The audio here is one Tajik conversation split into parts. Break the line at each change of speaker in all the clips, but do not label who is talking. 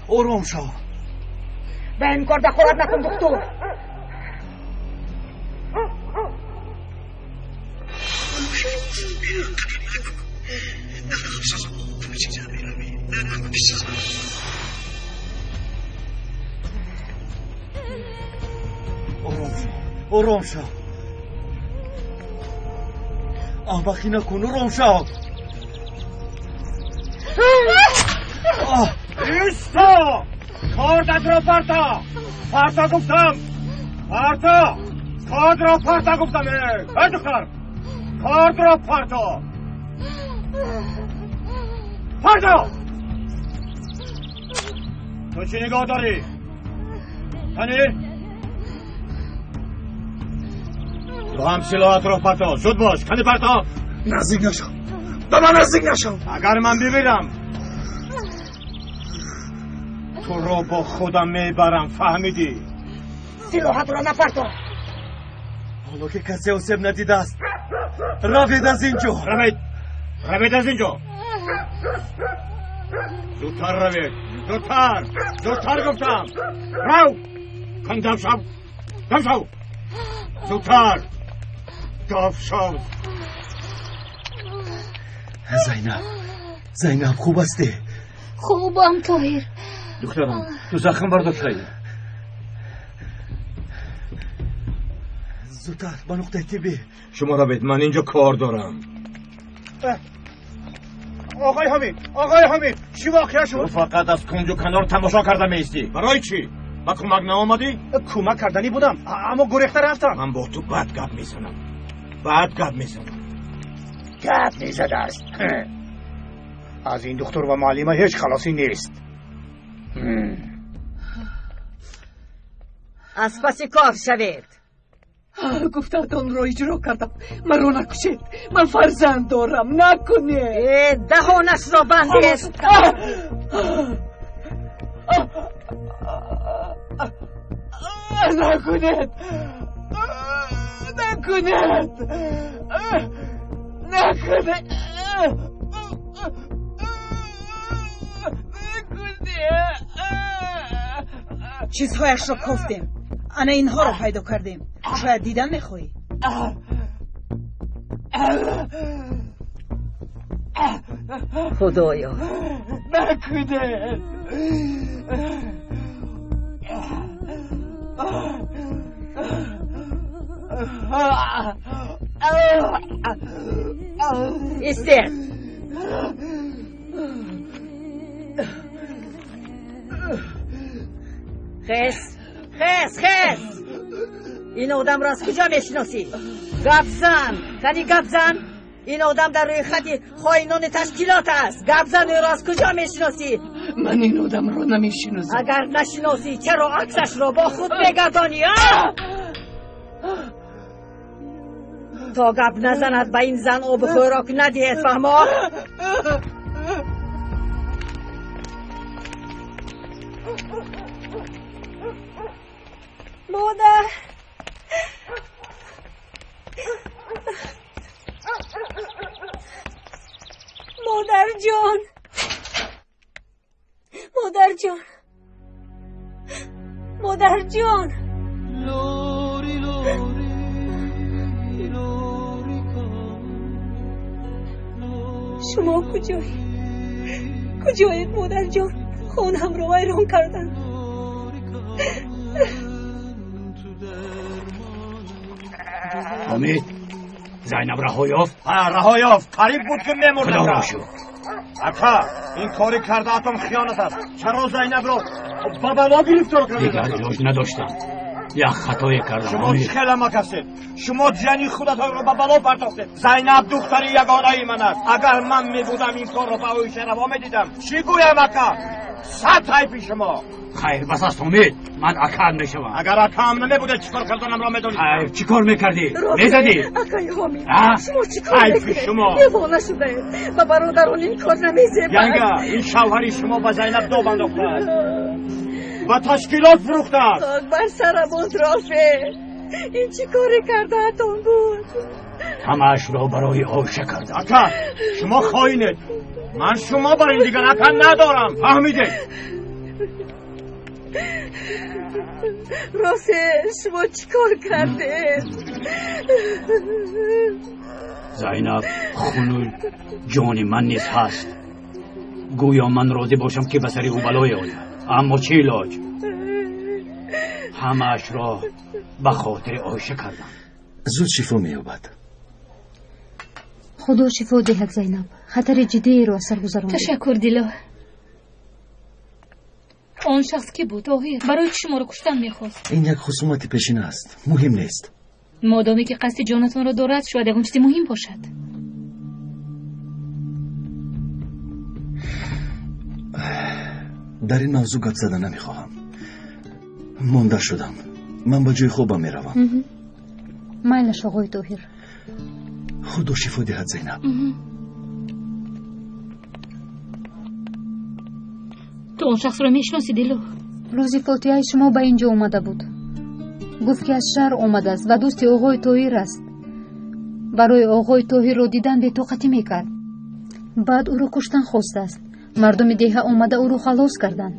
Ором шав.
Ба ин кор дахолат накун, духтур.
Ором шав, ором шав. Аҳмақӣ накун, ором шав.
Исто! Кордатро парто! Парто гуфтам! Парто! Кордро парто гуфтам! Эй духтар! Кордро парто! Парто! Ту чӣ нигоҳ дорӣ? Тани? Ту ҳам силоҳатро парто! Зуд бош! Кани парто!
Наздик нашав! Ба ман наздик нашав!
Агар ман бибирам туро бо худам мебарам, фаҳмидӣ?
Силоҳатро напарто!
Ҳоло ки касе осеб надидааст, равед аз ин ҷо.
Равед! Равед аз ин ҷо! Зудтар равед! Зудтар! Зудтар гуфтам! Рав! Кан дам шав! Дам шав! Зудтар! Дав шав!
Зайнаб, Зайнаб, хуб ҳастӣ?
Хубам, Тоҳир.
Духтарам, ту захм бардоштаӣ.
Зудтар ба нуқтаи тиббӣ.
Шумо равед, ман инҷо кор дорам.
Оғои Ҳамид, оғои Ҳамид, чӣ воқеа шуд?
Ту фақат аз кунҷу канор тамошо карда меистӣ. Барои чӣ? Ба кӯмак наомадӣ?
Кӯмак карданӣ будам, аммо гурехта рафтам.
Ман бо ту бад гап мезанам. Бад гап мезанам.
Гап мезадааст. Аз ин духтур ва муаллима ҳеҷ халосӣ нест.
Аз паси кор шавед.
Гуфтаатонро иҷро кардам. Маро накушед. Ман фарзанд дорам. Накунед.
Даҳонашро бандед.
Накунед. Накунед. Накунед.
Чизҳояшро кофтем. Ана инҳоро пайдо кардем. Шояд дидан мехоҳӣ.
Худоё,
накунед.
Истед. Хес, хес, хес! Ин одамро аз куҷо мешиносӣ? Гап зан! Кани гап зан! Ин одам дар рӯйхати хоинони ташкилот аст. Гап зан, ӯро аз куҷо мешиносӣ?
Ман ин одамро намешиносам.
Агар нашиносӣ, чаро аксашро бо худ мегардонӣ, а? То гап назанад, ба ин зан обу хӯрок надиҳед, фаҳмо?
Модар! Модарҷон! Модарҷон! Модарҷон! Шумо куҷоед? Куҷоед, модарҷон? Хонаамро вайрон карданд.
Ҳомид, Зайнаб раҳо ёфт?
Раҳо ёфт. Қариб буд ки мемурд.
Худоро шукр.
Ака, ин кори кардаатон хиёнат аст. Чаро Зайнабро ба бало гирифтор кардед?
Дигар илоҷ надоштам. Як хатое кардам.
Шумо чӣ хел амак ҳастед? Шумо ҷани худатонро ба бало партохтед. Зайнаб духтари ягонаи ман аст. Агар ман мебудам ин корро ба оиша раво медидам. Чӣ гӯям, ака? Сад ҳайфи шумо.
Хайр, бас аст, Ҳомид. Ман акаам мешавам.
Агар акаам намебудед, чӣ кор карданамро медонистам.
Хайр, чӣ кор мекардӣ? Мезадӣ?
Акаи Ҳомид, шумо чӣ кор
ҳайфи
мекунед?
Шумо.
Девона шудаед. Ба бародарон ин кор намезебад.
Янга, ин шавҳари шумо ба Зайнаб дом андохтааст. Ба ташкилот фурӯхтааст.
Хок бар сарам Рофе. Ин чӣ коре кардаатон буд?
Ҳамаашро барои Оша кардам.
Ака, шумо хоинед. Ман шумо бар ин дигар ака надорам. Фаҳмидед?
Росте шумо чӣ кор кардед?
Зайнаб, хуну ҷони ман низ ҳаст. Гӯё ман розӣ бошам, ки ба сари ӯ балое ояд. Аммо чӣ илоҷ? Ҳамаашро ба хотири Оиша кардам.
Зуд шифо меёбад.
Худо шифо диҳад, Зайнаб. Хатари ҷиддиеро аз сар гузарондед.
Ташаккур, Дило. Он шахс кӣ буд, Тоҳир? Барои чӣ шуморо куштан мехост?
Ин як хусумати пешина аст, муҳим нест.
Модоме ки қасди ҷонатонро дорад, шояд ягон чизи муҳим бошад.
Дар ин мавзӯъ гап зада намехоҳам. Монда шудам. Ман ба ҷои хобам меравам.
Майлаш, оғои Тоҳир.
Худо шифо диҳад, Зайнаб.
Ту он шахсро мешиносӣ, Дило?
Рӯзи фотиҳаи шумо ба ин ҷо омада буд. Гуфт, ки аз шаҳр омадааст ва дӯсти оғои Тоҳир аст. Барои оғои Тоҳирро дидан бетоқатӣ мекард. Баъд ӯро куштан хостааст. Мардуми деҳа омада ӯро халос карданд.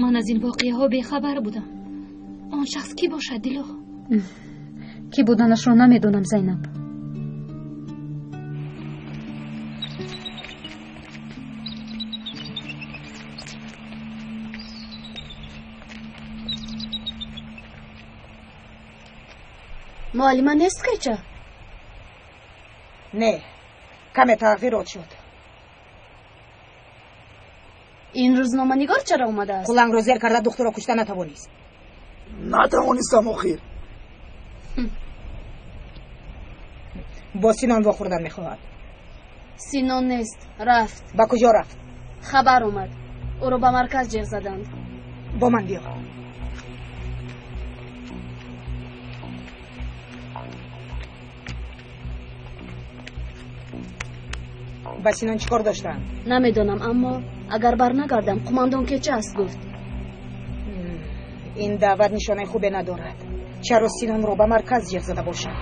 Ман аз ин воқеаҳо бехабар будам. Он шахс кӣ бошад, Дило?
Кӣ буданашро намедонам, Зайнаб.
Муаллима нест кайча?
Не, каме тағйирот шуд.
Ин рӯзноманигор чаро омадааст?
Кулангро зер карда духтурро кушта натавонист.
Натавонистам охир.
Бо Синон вохӯрдан мехоҳад.
Синон нест, рафт.
Ба куҷо рафт?
Хабар омад, ӯро ба марказ ҷеғ заданд.
Бо ман биё. Ба Синон чӣ кор доштанд?
Намедонам, аммо агар барнагардам, қумандон кеча аст гуфт.
Ин даъват нишонаи хубе надорад. Чаро Синонро ба марказ ҷеғ зада бошад?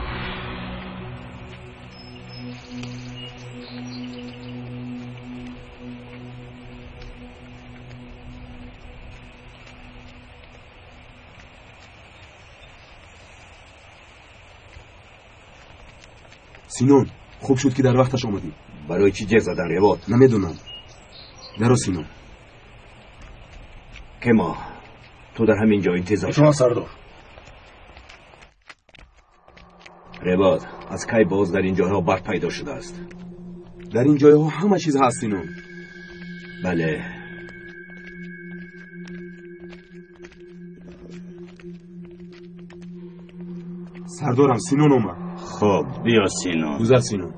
Синон, хуб шуд, ки дар вақташ омадӣ.
Барои чӣ ҷеғ задан, Ревот?
Намедонам. Даро, Синон.
Кемо, ту дар ҳамин ҷо интизор.
Шумо, сардор.
Ревот, аз кай боз дар ин ҷойҳо барф пайдо шудааст?
Дар ин ҷойҳо ҳама чиз ҳаст, Синон.
Бале.
Сардорам, Синон омад.
Хуб, биё, Синон.
Гузар, Синон.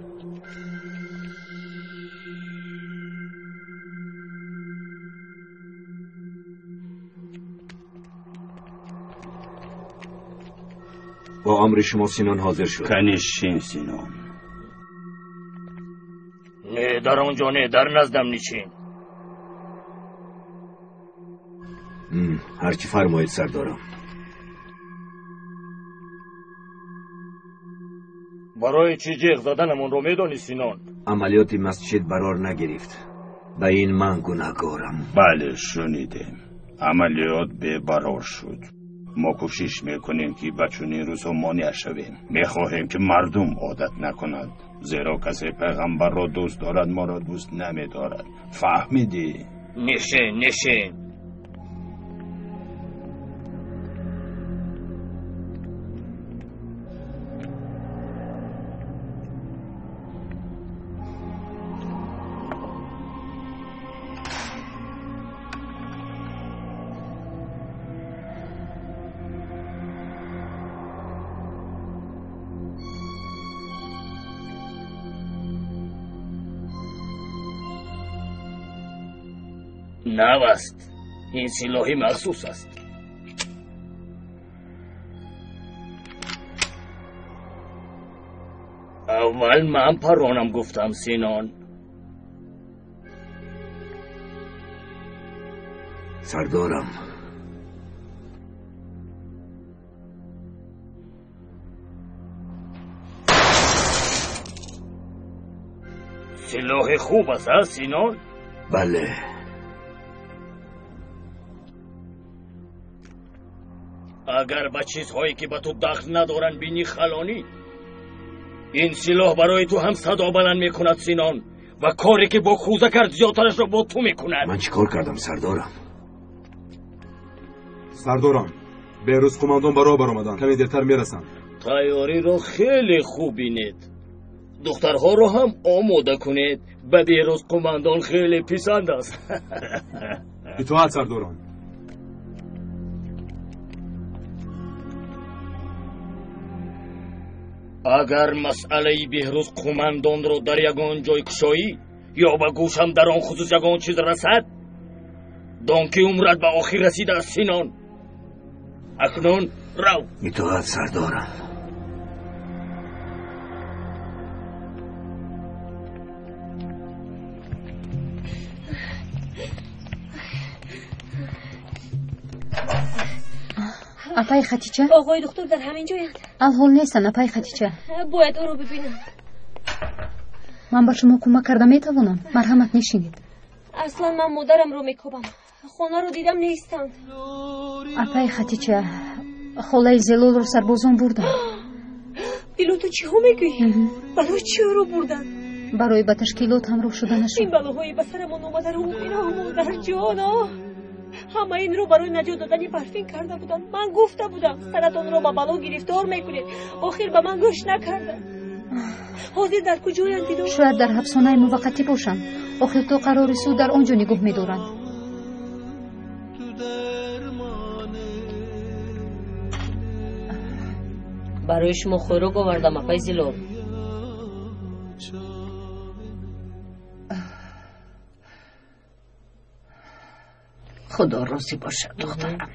Бо амри шумо Синон ҳозир шуд.
Канишин, Синон.
Не дар он ҷо, не дар наздам нишин.
Ҳарчи фармоед, сардорам.
Барои чӣ ҷеғ заданамонро медонӣ, Синон?
Амалиёти масҷид барор нагирифт. Ба ин ман гунаҳгорам.
Бале, шунидем. Амалиёт бебарор шуд. Мо кӯшиш мекунем, ки ба чунин рӯзҳо монеа шавем. Мехоҳем, ки мардум одат накунад, зеро касе пайғамбарро дӯст дорад, моро дӯст намедорад. Фаҳмидӣ?
Нишин, нишин. Нав аст. Ин силоҳи махсус аст. Аввал ман паронам гуфтам, Синон.
Сардорам,
силоҳи хуб аст, а, Синон?
Бале.
Агар ба чизҳое ки ба ту дахл надоранд бинӣ халонӣ, ин силоҳ барои ту ҳам садо баланд мекунад Синон, ва коре ки бо кӯза кард зиёдтарашро бо ту мекунад.
Ман чӣ кор кардам сардорам?
Сардорам, Беҳрӯз қумандон ба роҳ баромаданд, каме дертар мерасанд.
Тайёриро хеле хуб бинед, духтарҳоро ҳам омода кунед. Ба Беҳрӯз қумандон хеле писанд аст.
Итоат сардорам.
Агар масъалаи Беҳрӯз қумандонро дар ягон ҷой кушоӣ ё ба гӯшам дар он хусус ягон чиз расад, дон ки умрат ба охир расидааст Синон. Акнун рав.
Итоат сардорам.
Апаи Хатича?
Оғои духтур дар ҳамин ҷоянд.
Алҳол нестанд, апаи Хатича.
Бояд ӯро бибинам.
Ман ба шумо кӯмак карда метавонам. Марҳамат, нишинед.
Аслан ман модарамро мекобам. Хонаро дидам, нестанд.
Апаи Хатича, холаи Зелолро сарбозон бурданд.
Дило, ту чиҳо мегӯӣ? Барои чӣ ӯро бурданд?
Барои ба ташкилот ҳамроҳ шуданашон.
Ин балоҳои ба сарамон омадаро иноҳ, модарҷоно. Ҳама инро барои наҷот додани Парфин карда буданд. Ман гуфта будам, саратонро ба бало гирифтор мекунед. Охир ба ман гӯш накарданд. Ҳозир дар куҷоянд Дило?
Шояд дар ҳабсонаи муваққатӣ бошанд. Охир то қарори суд дар он ҷо нигоҳ медоранд.
Барои шумо хӯрок овардам, апаи Зилол.
Худо розӣ бошад, духтарам.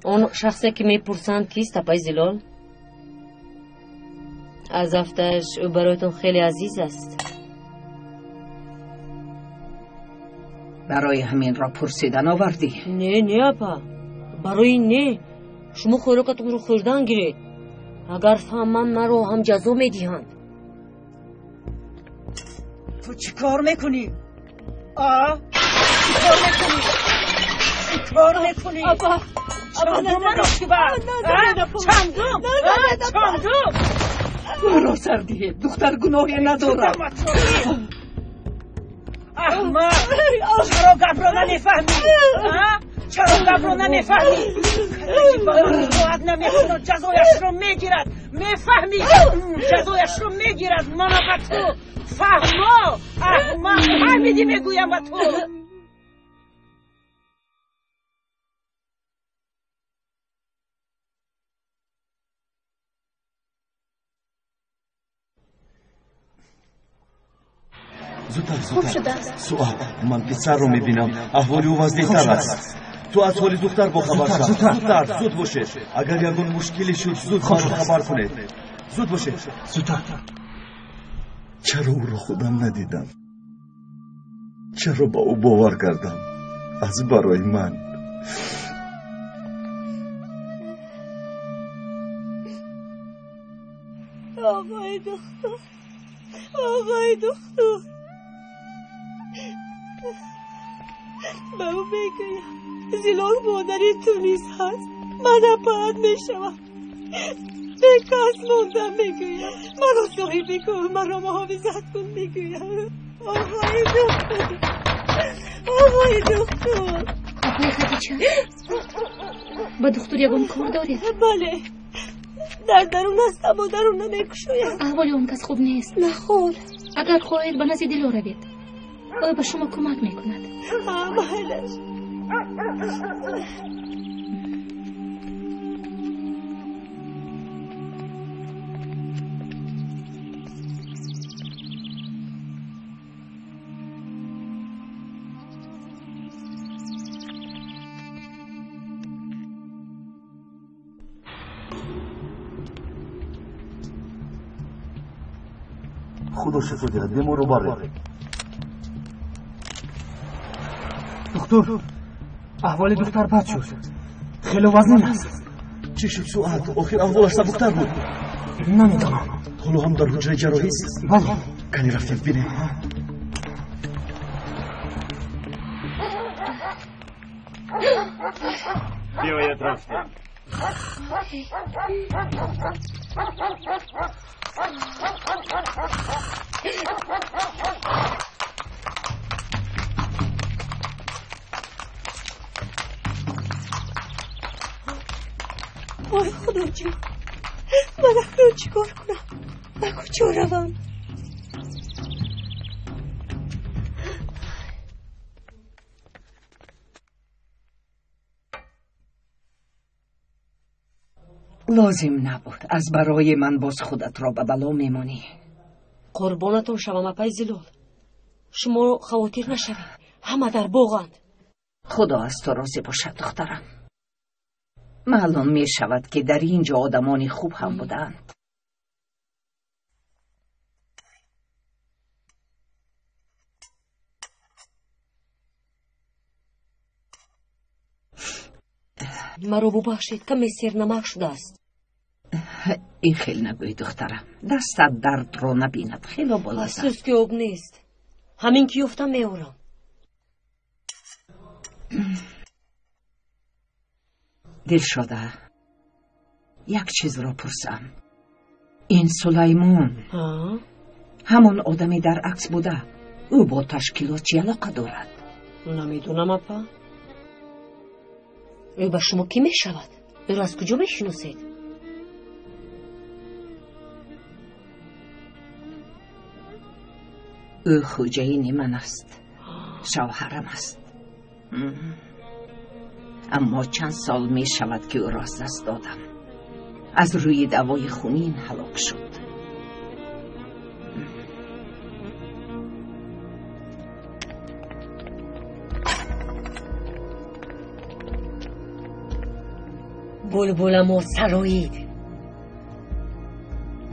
Он шахсе ки мепурсанд кист, апаи Зилол? Аз афташ ӯ бароятон хеле азиз аст.
Барои ҳаминро пурсидан овардӣ?
Не, не, апа, барои не. Шумо хӯрокатонро хӯрдан гиред. Агар фаҳманд, маро ҳам ҷазо медиҳанд.
Ту чӣ кор мекунӣ? Чӣ кор мекунӣ? Чӣ кор мекунӣ?
Апа,
чандум маротиба? Чандум? Чандум?
Маро сар диҳед, духтар гуноҳе надорад.
Аҳмақ, чаро гапро намефаҳмӣ? Чаро гапро намефаҳмӣ? Касе ба ман итоат намекунад, ҷазояшро мегирад. Мефаҳмӣ? Ҷазояшро мегирад. Мана ба ту фаҳмо, аҳмақ, фаҳмидӣ мегӯям ба ту.
Зудтар,
Хуб
зудтар.
шудааст.
Суат, ман писарро мебинам. Аҳволи ӯ вазнинтар аст. Ту аз ҳоли духтар бохабар шав. Зудтар, зуд бошед. Агар ягон мушкиле шуд, зуд маро хабар кунед. Зуд бошед.
Зудтар.
Чаро ӯро худам надидам? Чаро ба ӯ бовар кардам? Аз барои ман.
Оғои духтур, оғои духтур, ба ӯ мегӯям Зилол модари ту низ ҳаст. Ман апаат мешавам. Бекас мондам мегӯям. Маро соҳибӣ кун, маро муҳофизат кун мегӯям. Оғои духтур, оғои духтур.
Апаи Хадича, ба духтур ягон кор доред?
Бале, дар дарун аст, аммо дарун намекушояд.
Аҳволи он кас хуб нест.
Нахол.
Агар хоҳед, ба назди Дило равед. Ӯ ба шумо кӯмак мекунад.
Майлаш.
Худо шифо диҳад, беморро баред.
Духтур, аҳволи духтар бад шуд. Хеле вазнин аст.
Чӣ шуд, Суат? Охир аҳволаш сабуктар буд.
Намедонам.
Ҳоло ҳам дар ҳуҷраи ҷарроҳист?
Бале.
Кани рафтем бинем.
Биёед рафтем.
Ой, Худоҷон, ман акнун чӣ кор кунам? Ба куҷо равам?
Лозим набуд. Аз барои ман боз худатро ба бало мемонӣ.
Қурбонатон шавам, апай Зилол. Шумо хавотир нашавед, ҳама дар боғанд.
Худо аз ту розӣ бошад, духтарам. Маълум мешавад, ки дар ин ҷо одамони хуб ҳам буданд.
Маро бубахшед, каме сернамак шудааст.
Ин хел нагӯй, духтарам. Дастат дардро набинад, хело болазат.
Афсӯс, ки об нест. Ҳамин ки ёфтам, меорам.
Дилшода, як чизро пурсам. Ин Сулаймон ҳамон одаме дар акс буда, ӯ бо ташкилот чӣ алоқа дорад?
Намедонам, апа. Ӯ ба шумо кӣ мешавад? Ӯро аз куҷо мешиносед?
Ӯ хӯҷаини ман аст, шавҳарам аст. Аммо чанд сол мешавад, ки ӯро аз даст додам. Аз рӯи даъвои хунин ҳалок шуд.
Булбуламо сароид.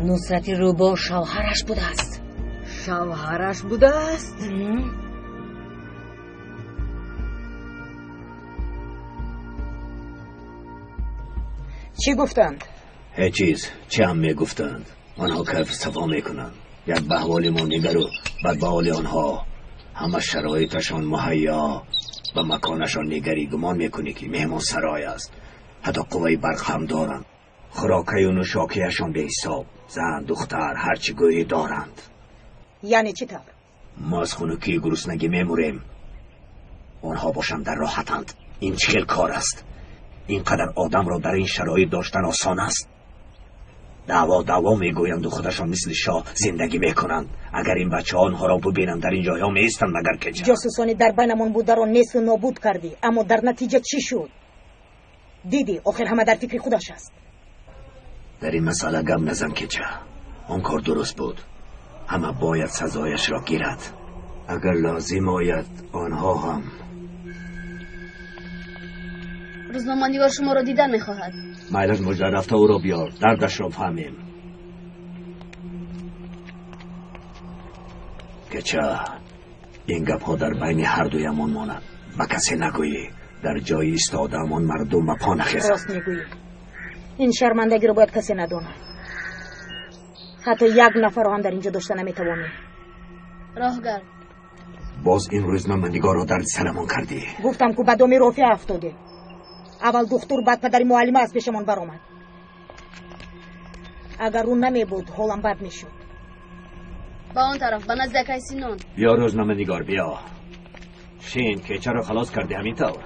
Нусрати Рӯбо шавҳараш будааст.
Шавҳараш будааст? Чӣ гуфтанд?
Ҳеҷ чиз. Чӣ ҳам мегуфтанд? Онҳо кайф сафо мекунанд. Як ба аҳволи мо нигару бад ба ҳоли онҳо. Ҳама шароиташон муҳайё. Ба маконашон нигарӣ, гумон мекунӣ, ки меҳмонсарой аст. Ҳатто қувваи барқ ҳам доранд. Хӯрокаю нӯшокияшон беҳисоб. Зан, духтар, ҳарчи гӯӣ доранд.
Яъне чӣ тавр?
Мо аз хунукии гуруснагӣ мемурем. Онҳо бошанд дар роҳатанд. Ин чӣ хел кор аст? Ин қадар одамро дар ин шароит доштан осон аст? Даъво даъво мегӯянду худашон мисли шоҳ зиндагӣ мекунанд. Агар ин бачаҳо онҳоро бубинанд, дар ин ҷойҳо меистанд, магар кеҷа?
Ҷосусони дар байнамон бударо несту нобуд кардӣ, аммо дар натиҷа чӣ шуд? Дидӣ, охир ҳама дар фикри худаш аст.
Дар ин масъала гап назан, кеҷа. Он кор дуруст буд. Ҳама бояд сазояшро гирад. Агар лозим ояд, онҳо ҳам.
Рӯзноманигор шуморо дидан мехоҳад.
Майлаш, мужда, рафта ӯро биёр, дардашро фаҳмем. Кеча, ин гапҳо дар байни ҳардуямон монад. Ба касе нагӯӣ. Дар ҷои истодаамон мардум ба по нахезад.
Рост мегӯӣ. Ин шармандагиро бояд касе надонад. Ҳатто як нафарро ҳам дар инҷо дошта наметавонем.
Роҳгард.
Боз ин рӯзноманигорро дарди сарамон кардӣ.
Гуфтам, ку ба доми Рофеа афтодем. Аввал духтур, баъд падари муаллима аз пешамон баромад. Агар ӯ намебуд, ҳолам бад мешуд.
Ба он тараф, ба назди акай Синон.
Биё, рӯзноманигор, биё. Шин, кечаро халос кардӣ, ҳамин тавр?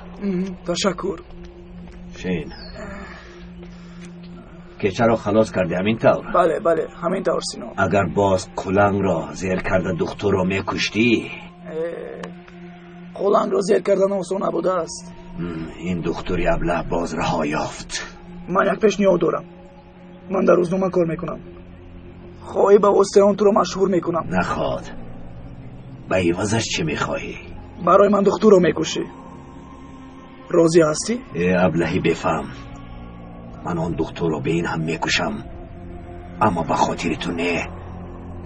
Ташаккур.
Шин, кечаро халос кардӣ, ҳамин тавр?
Бале, бале, ҳамин тавр, Синон.
Агар боз қулангро зер карда духтурро мекуштӣ?
Қулангро зер кардан осон набудааст.
Ин духтури аблаҳ боз раҳо ёфт.
Ман як пешниҳод дорам. Ман дар рӯзнома кор мекунам. Хоҳӣ, ба воситаи он туро машҳур мекунам.
Наход. Ба ивазаш чӣ мехоҳӣ?
Барои ман духтурро мекушӣ. Розӣ ҳастӣ?
Э, аблаҳи бефаҳм, ман он духтурро бе ин ҳам мекушам, аммо ба хотири ту не.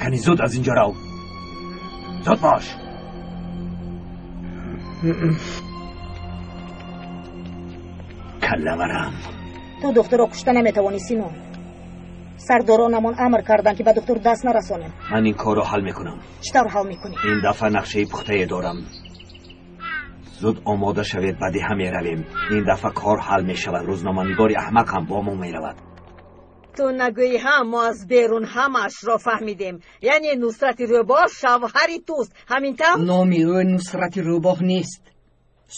Кани, зуд аз инҷо рав, зуд бош. Каллаварам.
Ту духтурро кушта наметавонӣ, Синон. Сардоронамон амр карданд, ки ба духтур даст нарасонем.
Ман ин корро ҳал мекунам.
Чӣ тавр ҳал мекунӣ?
Ин дафъа нақшаи пухтае дорам. Зуд омода шавед, ба деҳа меравем. Ин дафъа кор ҳал мешавад. Рӯзноманигори аҳмақ ҳам бо мо меравад.
Ту нагӯӣ ҳам, мо аз берун ҳамаашро фаҳмидем. Яъне Нусрати Рӯбоҳ шавҳари туст, ҳамин тавр?
Номи ӯ Нусрати Рӯбоҳ нест,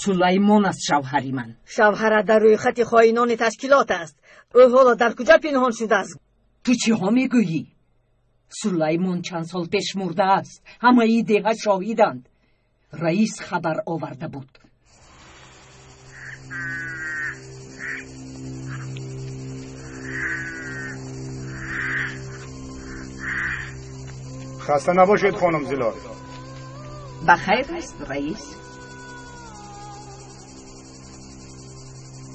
Сулаймон аст шавҳари ман.
Шавҳарат дар рӯйхати хоинони ташкилот аст. Ӯ ҳоло дар куҷо пинҳон шудааст?
Ту чиҳо мегӯӣ? Сулаймон чанд сол пеш мурдааст. Ҳамаи деҳа шоҳиданд. Раис хабар оварда буд.
Хаста набошед, хонум Зилол.
Ба хайр аст, раис?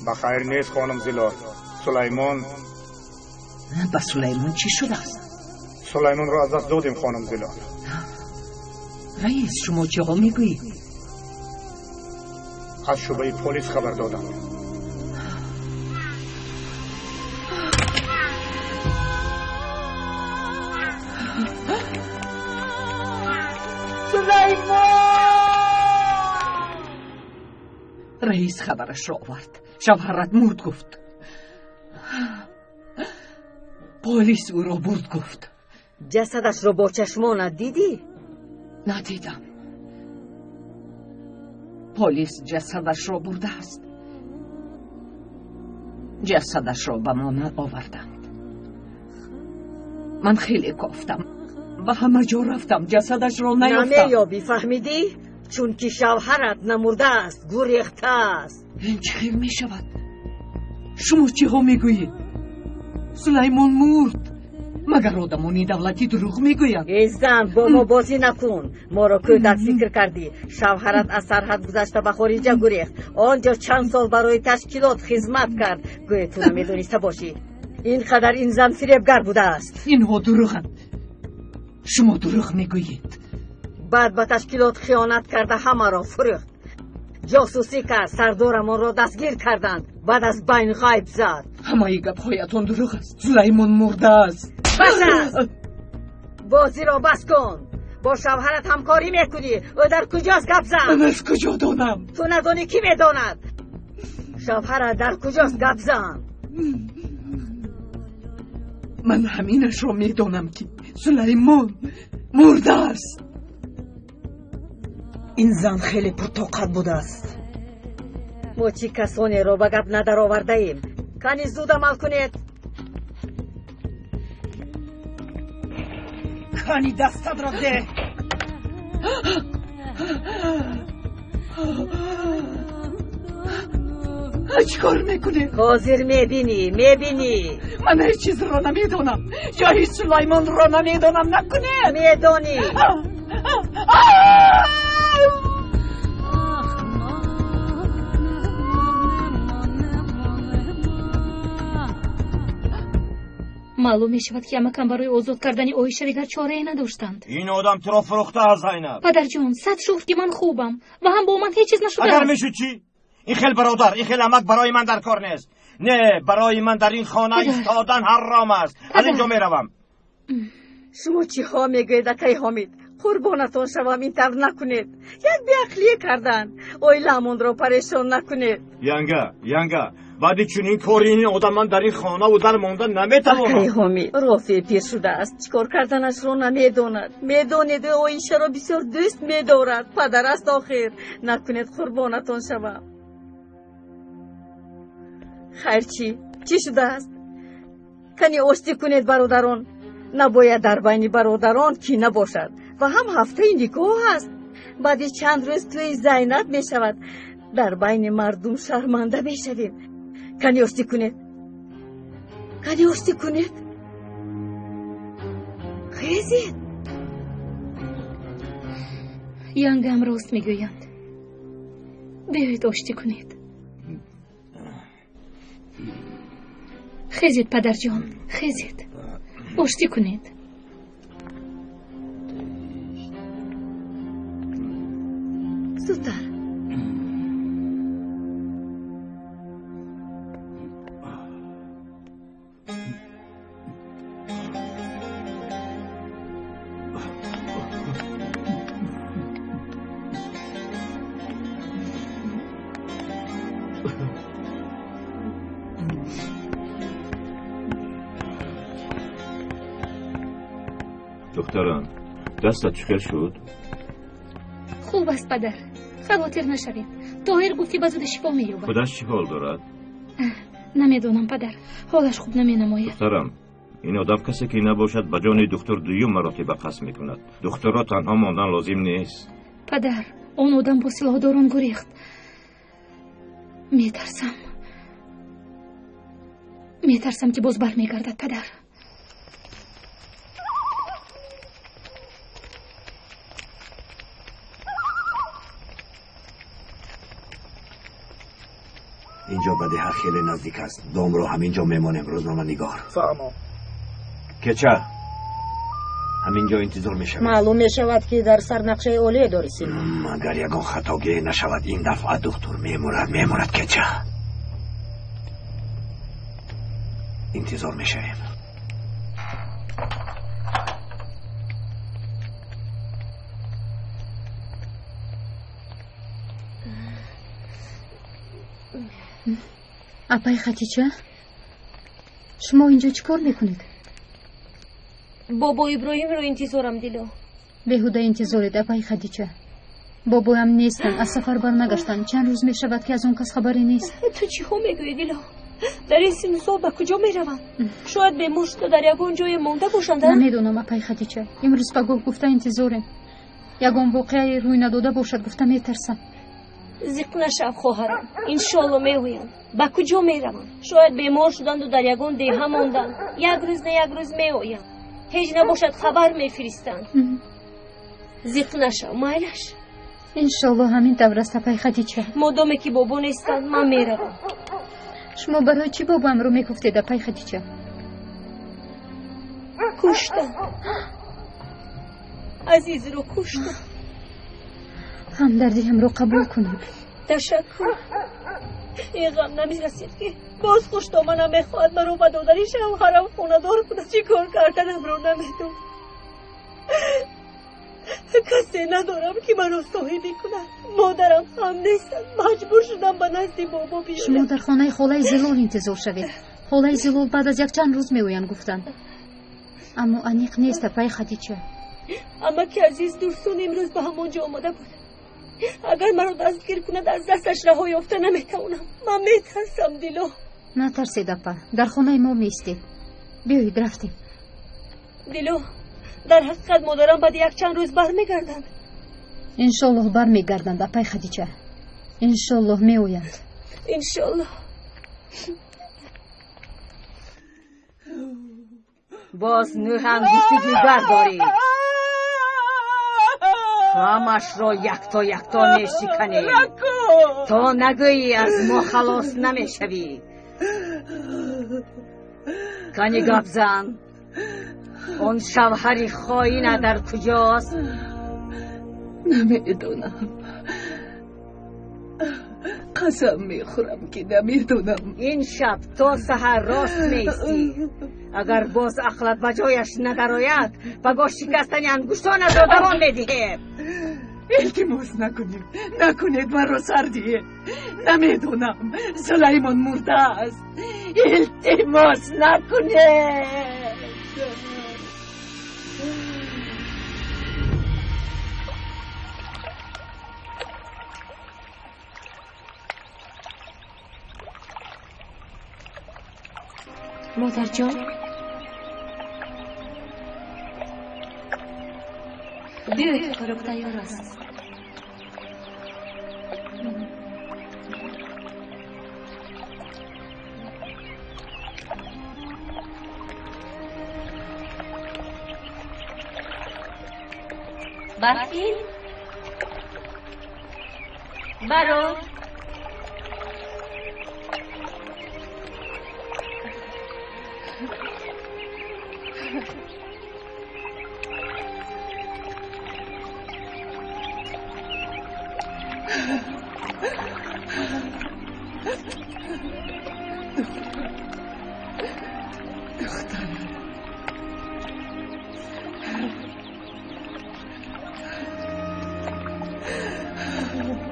Ба хайр нест, хонум Зилол. Сулаймон.
Ба Сулаймон чӣ шудааст?
Сулаймонро аз даст додем, хонум Зилол.
Раис, шумо чиҳо мегӯед?
Аз шӯъбаи полис хабар додам.
Сулаймон! Раис хабарашро овард. Шавҳарат мурд, гуфт. Полис ӯро бурд, гуфт.
Ҷасадашро бо чашмонат дидӣ?
Надидам. Полис ҷасадашро бурдааст. Ҷасадашро ба мо наоварданд. Ман хеле кофтам, ба ҳама ҷо рафтам, ҷасадашро наёфтам.
Намеёбӣ, фаҳмидӣ? Чунки шавҳарат намурдааст, гурехтааст.
Ин чӣ хел мешавад? Шумо чиҳо мегӯед? Сулаймон мурд. Магар одамони давлатӣ дурӯғ мегӯянд?
Эй зан, бо мо бозӣ накун. Моро кӯдак фикр кардӣ. Шавҳарат аз сарҳад гузашта ба хориҷа гурехт. Он ҷо чанд сол барои ташкилот хизмат кард. Гӯё ту намедониста бошӣ. Ин қадар ин зан фиребгар будааст.
Инҳо дурӯғанд. Шумо дурӯғ мегӯед.
Баъд ба ташкилот хиёнат карда ҳамаро фурӯхт. Ҷосусӣ кард, сардорамонро дастгир карданд. Баъд аз байн ғайб зад.
Ҳамаи гапҳоятон дурӯғ аст. Сулаймон мурдааст.
Бас аст! Бозиро бас кун. Бо шавҳарат ҳамкорӣ мекунӣ. Ӯ дар куҷост, гап зан?
Ман аз куҷо донам?
Ту надонӣ, кӣ медонад? Шавҳарат дар куҷост, гап зан?
Ман ҳаминашро медонам, ки Сулаймон мурдааст.
Ин зан хеле пуртоқат будааст.
Мо чӣ касонеро ба гап надаровардаем? Кани зуд амал кунед.
Кани дастатро деҳ.
Чӣ кор мекунӣ?
Ҳозир мебинӣ, мебинӣ.
Ман ҳеҷ чизро намедонам. Ҷои Сулаймонро намедонам. Накунед.
Медонӣ.
Маълум мешавад, ки амакам барои озод кардани Оиша дигар чорае надоштанд.
Ин одам туро фурӯхтааст, Зайнаб.
Падарҷон, сад шукр, ки ман хубам ва ҳам бо ман ҳеҷ чиз нашудааст.
Агар мешуд чӣ? Ин хел бародар, ин хел амак барои ман дар кор нест. Не, барои ман дар ин хона истодан ҳаром аст. Аз ин ҷо меравам.
Шумо чиҳо мегӯед, акай Ҳомид? Қурбонатон шавам, ин тавр накунед. Як беақлие карданд. Оиламонро парешон накунед.
Янга, янга, баъди чунин кори ин одам ман дар ин хонаву дар монда наметавонам.
Акай Ҳомид, Рофеъ пир шудааст. Чӣ кор карданашро намедонад. Медонед, ӯ Оишаро бисёр дӯст медорад. Падар аст охир. Накунед, қурбонатон шавам. Хайр, чӣ? Чӣ шудааст? Кани оштӣ кунед, бародарон. Набояд дар байни бародарон кина бошад. Ва ҳам ҳафтаи никоҳ аст. Баъди чанд рӯз тӯи Зайнаб мешавад. Дар байни мардум шарманда мешавем. Кани оштӣ кунед. Кани оштӣ кунед. Хезед.
Янгам рост мегӯянд. Биёед оштӣ кунед. Хезед, падарҷон, хезед. Оштӣ кунед.
Зудтар.
Духтарам, дастат чӣ хел шуд?
Хуб аст, падар, хавотир нашавед. Тоҳир гуфт, ки ба зуди шифо меёбад.
Худаш чӣ ҳол дорад?
Намедонам, падар, ҳолаш хуб наменамояд.
Духтарам, ин одам касе ки набошад, ба ҷони духтур дуюм маротиба қасд мекунад. Духтурро танҳо мондан лозим нест.
Падар, он одам бо силоҳдорон гурехт. Метарсам, метарсам, ки боз бармегардад, падар.
Инҷо ба деҳа хеле наздик аст. Домро ҳамин ҷо мемонем, рӯзноманигор.
Фаҳмо.
Кеча, ҳамин ҷо интизор мешавед.
Маълум мешавад, ки дар сар нақшаи олие дорӣ, Синон.
Агар ягон хатогие нашавад, ин дафъа духтур мемурад, мемурад, кеча. Интизор мешавем.
Апай Хатича, шумо инҷо чӣ кор мекунед?
Бобо Иброҳимро интизорам, Дило.
Беҳуда интизоред, апай Хадича. Бобоям нестанд, аз сафар барнагаштанд. Чанд рӯз мешавад, ки аз он кас хабаре нест.
Ту чиҳо мегӯӣ, Дило? Дар ин синну сол ба куҷо мераванд? Шояд бемор шуда дар ягон ҷое монда бошанд.
Намедонам, апай Хадича. Имрӯз пагоҳ гуфта интизорем. Ягон воқеае рӯй надода бошад, гуфта метарсам.
Зиқ нашав, хоҳарам, иншолло меоянд. Ба куҷо мераванд? Шояд бемор шуданду дар ягон деҳа монданд. Як рӯз на як рӯз меоянд. Ҳеҷ набошад, хабар мефиристанд. Зиқ нашав, майлаш.
Иншолло ҳамин тавр аст, апай Хадича.
Модоме ки бобо нестанд, ман меравам.
Шумо барои чӣ бобоамро мегуфтед, апай Хадича?
Куштам, азизро куштам.
Ҳамдардиамро қабул кунед.
Ташаккур. Ин ғам намерасид, ки боз хуштоманам мехоҳад маро ба додари шавҳарам хонадор кунад. Чӣ кор карданамро намедонам. Касе надорам, ки маро соҳибӣ кунад. Модарам ҳам нестанд. Маҷбур шудам ба назди бобо биёям.
Шумо дар хонаи холаи Зилол интизор шавед. Холаи Зилол баъд аз якчанд рӯз меоянд, гуфтанд, аммо аниқ нест, апай Хадича.
Амаки азиз Дурсун имрӯз ба ҳамон ҷо омада буд. Агар маро дастгир кунад, аз дасташ раҳо ёфта наметавонам. Ман метарсам, Дило.
Натарсед, апа, дар хонаи мо меистед. Биёед, рафтем.
Дило, дар ҳақиқат модарам баъди якчанд рӯз бармегарданд?
Иншоллоҳ бармегарданд, апай Хадича. Иншоллоҳ меоянд.
Иншоллоҳ.
Боз нӯҳ ангушти дигар дорӣ. Ҳамашро якто якто мешиканем. То нагӯӣ, аз мо халос намешавӣ. Кани, гап зан. Он шавҳари хоина дар куҷост?
Намедонам, қасам мехӯрам, ки намедонам.
Ин шаб то саҳар рост меистӣ. Агар боз ақлат ба ҷояш надарояд, ба гӯш шикастани ангуштонатро давом медиҳем.
Илтимос, накунед, накунед, маро сар диҳед. Намедонам, Сулаймон мурдааст. Илтимос, накунед.
Модарҷон, биёед, хӯрок тайёр аст. Барфин, баро.
Духтарам.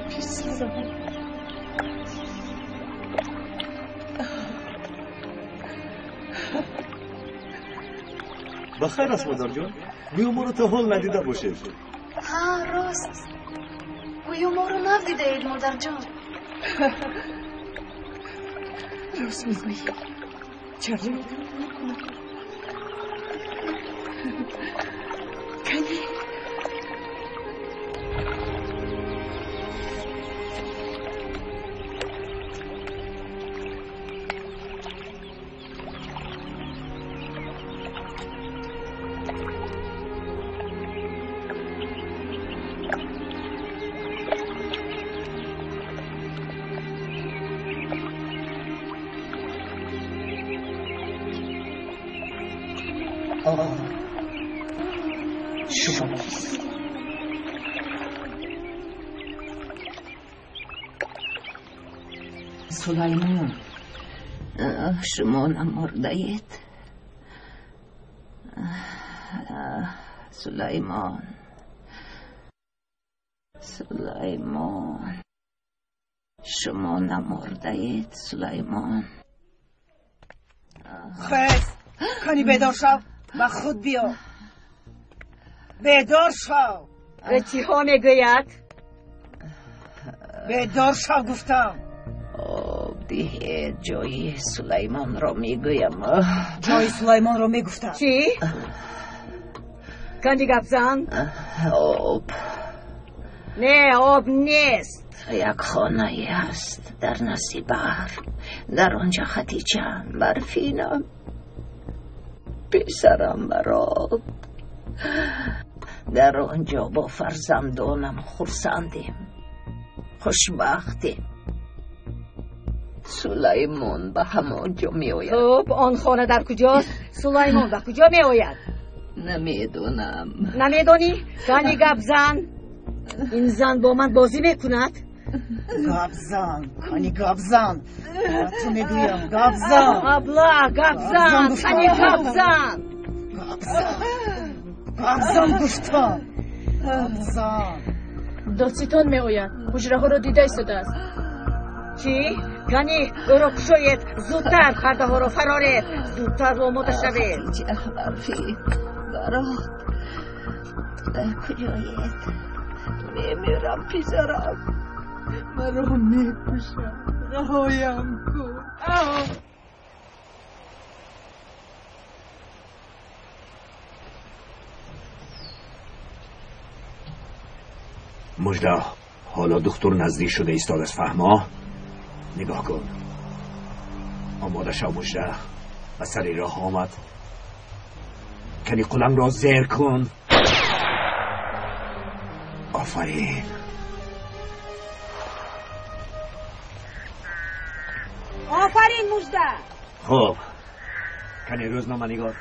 Писарам.
Ба хайр аст, модарҷон. Гӯё моро то ҳол надида бошед.
Ҳа, рост. Гӯё моро нав дидаед, модарҷон.
Рост мегӯӣ. Чаро ёдам накунам? Кани?
Шумо кистед?
Сулаймон.
Шумо намурдаед? Сулаймон. Сулаймон. Шумо намурдаед, Сулаймон.
Хез, кани бедор шав, ба худ биё. Бедор шав.
Чиҳо мегӯяд?
Бедор шав гуфтам.
Об диҳед, ҷои Сулаймонро мегӯям.
Ҷои Сулаймонро мегуфтам.
Чӣ? Кани гап зан?
Об.
Не, об нест.
Як хонае ҳаст дар назди баҳр. Дар он ҷо Хатиҷа, Барфинам, писарам Барот. Дар он ҷо бо фарзандонам хурсандем, хушбахтем. Сулаймон ба ҳамон ҷо меояд.
Хуб, он хона дар куҷост? Сулаймон ба куҷо меояд?
Намедонам.
Намедонӣ? Кани гап зан. Ин зан бо ман бозӣ мекунад?
Гап зан, кани гап зан. Ту мегӯям, гап зан.
Абла, гап зан, кани гап зан.
Гап зан. Гап зан гуфтам. Гап зан.
Додситон меояд. Ҳуҷраҳоро дида истодааст.
Чӣ? Кани ӯро кушоед, зудтар пардаҳоро фароред, зудтар омода шавед.
Барфи, Барот, дар куҷоед? Мемирам, писарам.
Маро мекушам. Раҳоям кун.
Мужда, ҳоло духтур наздик шуда истодааст, фаҳмо? Нигоҳ кун. Омода шав, Мужда. Ба сари роҳ омад. Кани қулангро зер кун. Офарин.
Офарин, Мужда.
Хуб. Кани рӯзноманигор.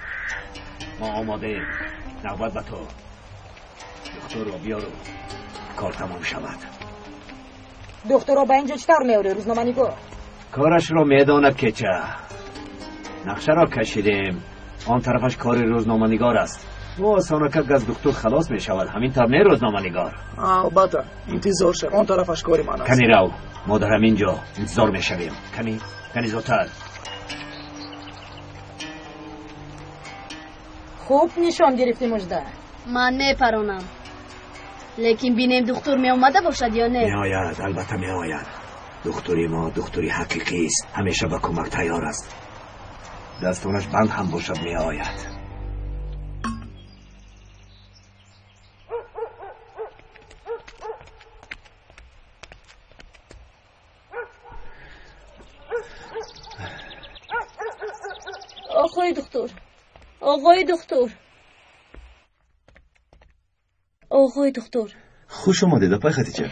Мо омодаем. Навбат ба ту. Духтурро биёру кор тамом шавад.
Духтурро ба инҷо чӣ тавр меорӣ, рӯзноманигор?
Корашро медонад кеча. Нақшаро кашидем. Он тарафаш кори рӯзноманигор аст. Ӯ осонакак аз духтур халос мешавад. Ҳамин тавр не, рӯзноманигор?
Албатта, интизор шав. Он тарафаш кори ман аст.
Кани рав, мо дар ҳамин ҷо интизор мешавем. Кани, кани зудтар.
Хуб нишон гирифтӣ, Мужда.
Ман мепаронам. Лекин бинем духтур меомада бошад ё не?
Меояд, албатта меояд. Духтури мо духтури ҳақиқист. Ҳамеша ба кӯмак тайёр аст. Дастонаш банд ҳам бошад меояд.
Оғои духтур, оғои духтур, оғои духтур.
Хуш омадед, апай Хатиҷа.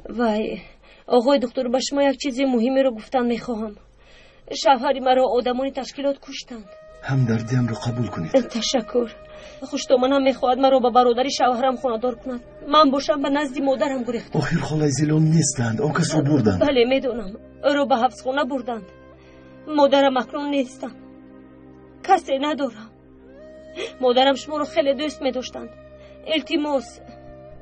Вай, оғои духтур, ба шумо як чизи муҳимеро гуфтан мехоҳам. Шавҳари маро одамони ташкилот куштанд.
Ҳамдардиамро қабул кунед.
Ташаккур. Хуштоманам мехоҳад маро ба бародари шавҳарам хонадор кунад. Ман бошам ба назди модарам гурехтам.
Охир холаи Зилон нестанд, он касро бурданд.
Бале, медонам. Ӯро ба ҳабсхона бурданд. Модарам акнун нестам. Касе надорам. Модарам шуморо хеле дӯст медоштанд. Илтимос,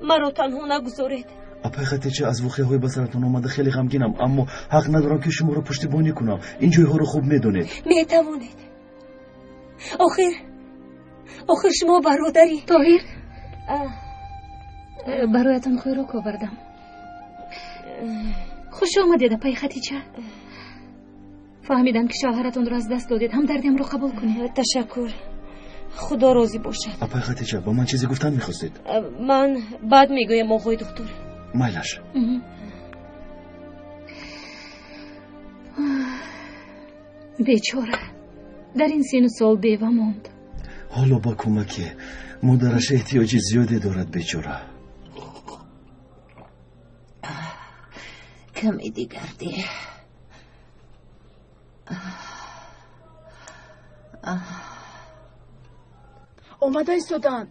маро танҳо нагузоред.
Апай Хатича, аз воқеаҳои ба саратон омада хеле ғамгинам, аммо ҳақ надорам ки шуморо пуштибонӣ кунам. Ин ҷойҳоро хуб медонед.
Метавонед. Охир шумо бародари.
Тоҳир, бароятон хӯрок овардам. Хуш омадед, апай Хатича. Фаҳмидам ки шавҳаратонро аз даст додед, ҳамдардиамро қабул кунед.
Ташаккур. Худо розӣ бошад.
Апай Хатича, ба ман чизе гуфтан мехостед?
Ман баъд мегӯям, оғои духтур.
Майлаш.
Бечора дар ин сину сол бева монд.
Ҳоло ба кӯмаки модараш эҳтиёҷи зиёде дорад бечора.
Каме дигар деҳ.
Омада истоданд.